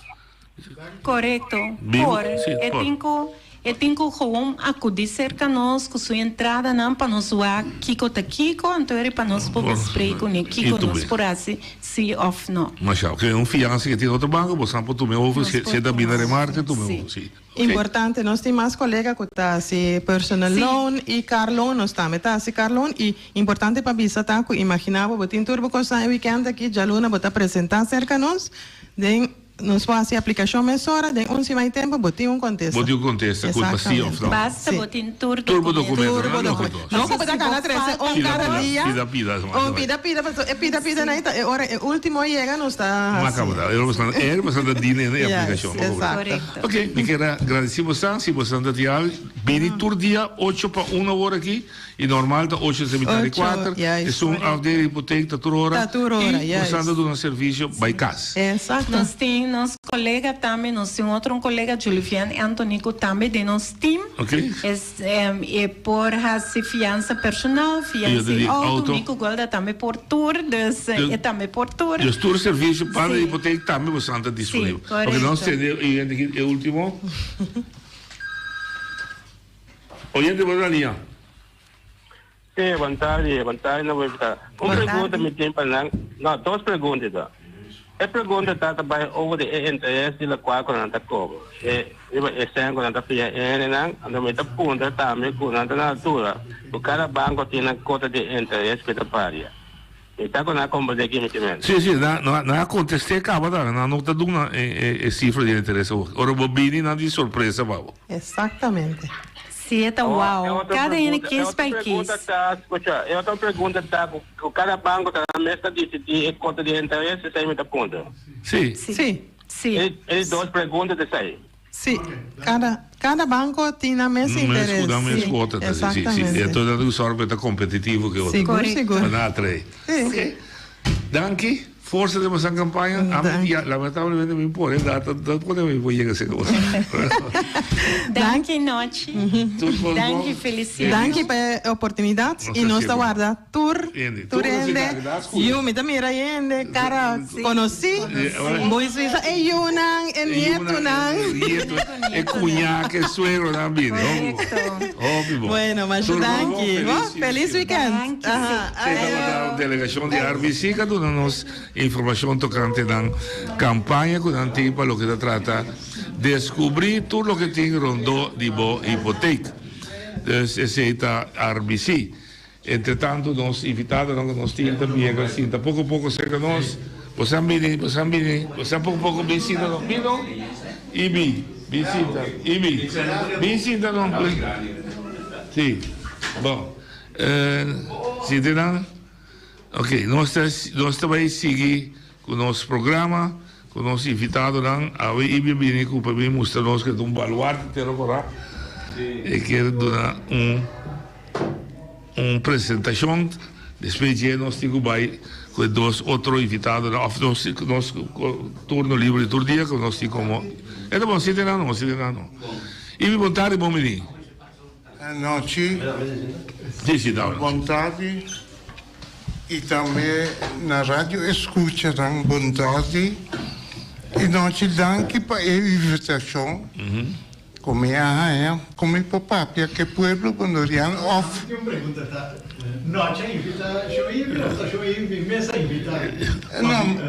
Korekto. Bin, Por, sí, e por. tin ku e tin ku gewoon akudí serka nos ku su entradanan pa nos wak kiko ta kiko, anto eri pa nos por Por, besprek kuné i kiko tu nos be. por hasi, sí òf no. Masha, oke, un fiansa ke tin otro banko, bo sa por tuma e over, Nos si por si e ta bini tuma remarke, over, tuma e sí. over, sí. Ok. Importante, nos tin mas colega cu ta haci personal Sí. loan y car loan, nos tambe ta haci car loan y importante pa bisa ta cu imagina bo, bo tin tur bo cosnan e weekend aki, djaluna bo ta presenta cerca nos, den nos por haci aplicacion mesora, den un siman y tempo bo tin un contesta. Bo tin un contesta cu ta sí of no. Basta Sí. bo tin tur Tur bo documento. documento, Tur bo no? documento. No, cu bo ta Si bo cana trece falta un Pida, cada pida, dia. pida, pida, Un pida, pida, paso e pida, pida na e ora e ultimo yega nos ta Ma haci. caba ta. E bastante dine e Yes, aplicacion. exacto. Correcto. Ok, mi kier a gradici bosan, si bosan ta tial, bini tur dia ocho pa una ora aki y normal ta ocho te mitad di Ocho, cuater. juist. Esun afdeling hipoteek ta tur ora. Ta tur ora, Y juist. bosan ta duna servicio bay cas. Exacto. Nos tin nos colega tambe, nos tin otro un colega Julivian Anthony cu tambe den nos team. Ok. Es, e por haci fianza personal, fianza di di auto, auto. mi cu Golda tambe por tur, dus Dus e tambe por tur. Dus tur servicio pa Sí. hipoteek tambe bosan ta disponibel. Sí, correcto. Ok, nos tende oyente aki e ultimo. Oyente bo ta lia. Sí, bon tardi, bon tardi na bo Un Bon pregunta tardi. mi tin pa nan, no, dos pregunta ta. E pregunta ta ta bai over di e interes di lokual ku nan ta kobra. E riba e sèn ku nan ta fia e hendenan, anto mi ta puntra tambe ku nan ta na altura ku kada banko tin nan kota di interes ku e ta paria. Mi ta ku nan a komprendé ki mi ta mende. Sí, sí, nan, nan, nan a kontest'é kaba ta, nan no ta duna e, e, e sifra di interes awor. Ora bo bini nan di sorpresa pa bo. Exactamente. Sí, e ta Oh, e wow. otro Cada hende pregunta, e case otro by pregunta case. ta, escucha, e otro pregunta ta ku, ku kada banko ta nan mes ta disidí e kota di interes, esei mi ta puntra. Sí. Sí. Sí. Sí. E, e dos pregunta ta esei. Sí, kada, kada banko tin nan mes Mes interes. ku nan mes Sí, kuota ta, sí, sí, sí. exactamente. E to dat zorg pa ta kompetitivo ku otro. Sigur, Correcto. sigur. Pa nan atrae. Sí. Ok. Danki. Forsa den boso campaña. Ami, Danki. ya, lamentablemente mi por, eh, dat, dat pone mi por yega cerca boso. Danki Nochi. Tur cos Danki bon. Feliciano. Danki pa e oportunidad Nos y nos ta ta warda tur Hende. tur Tur nos hende. ta warda, scucha. Yu mi ta mira hende cara Sí. conoci. Sí, ahora- Bo bisa e yunan, e E yunan, nietunan. e nieto, e cuñá, e suegronan bini. Correcto. Hopi bon. Bueno, masha Tur bon, danki. feliz Bo, feliz weekend. Danki, sí. Aha, Sí, tabata ayo. delegacion di RBC ka duna nos Informashon tokante nan kampaña ku nan tin pa loke ta trata deskubrí tur loke tin rondó di bo hipotek. Dus esei ta RBC. Entretantu nos invitadonan ku nos tin ta biega sinta poko poko serka nos. Bosan bini, bosan bini, bosan poko poko bin sinta no. Bin no? Ibi, bin sinta. Ibi, bin sinta no. Sí, bon. Sinti nan? Ok, nos ta nos ta bai sigui ku nos programa, ku nos invitadonan. Awe Ibia bini ku pa bin mustra nos ku e ta un baluarte Tero Korá. E kier duna un un presentashon. Despues dje nos tin ku bai ku e dos otro invitadonan òf nos nos turno libre di tur dia ku nos tin komo. E ta bon, sinti nan no, sinti nan no. Ibi bon tardi, bon bini. Anochi. Sí, sí, ta. Bon tardi. I tambe na radio escuchanan bon tardi i nochi danki pa e invitacion cu mi a haya cu mi por papia cu e pueblo Bondoriano of. Mi tin un pregunta ta nochi a invita Shoibi of ta Shoibi mes a invita? No.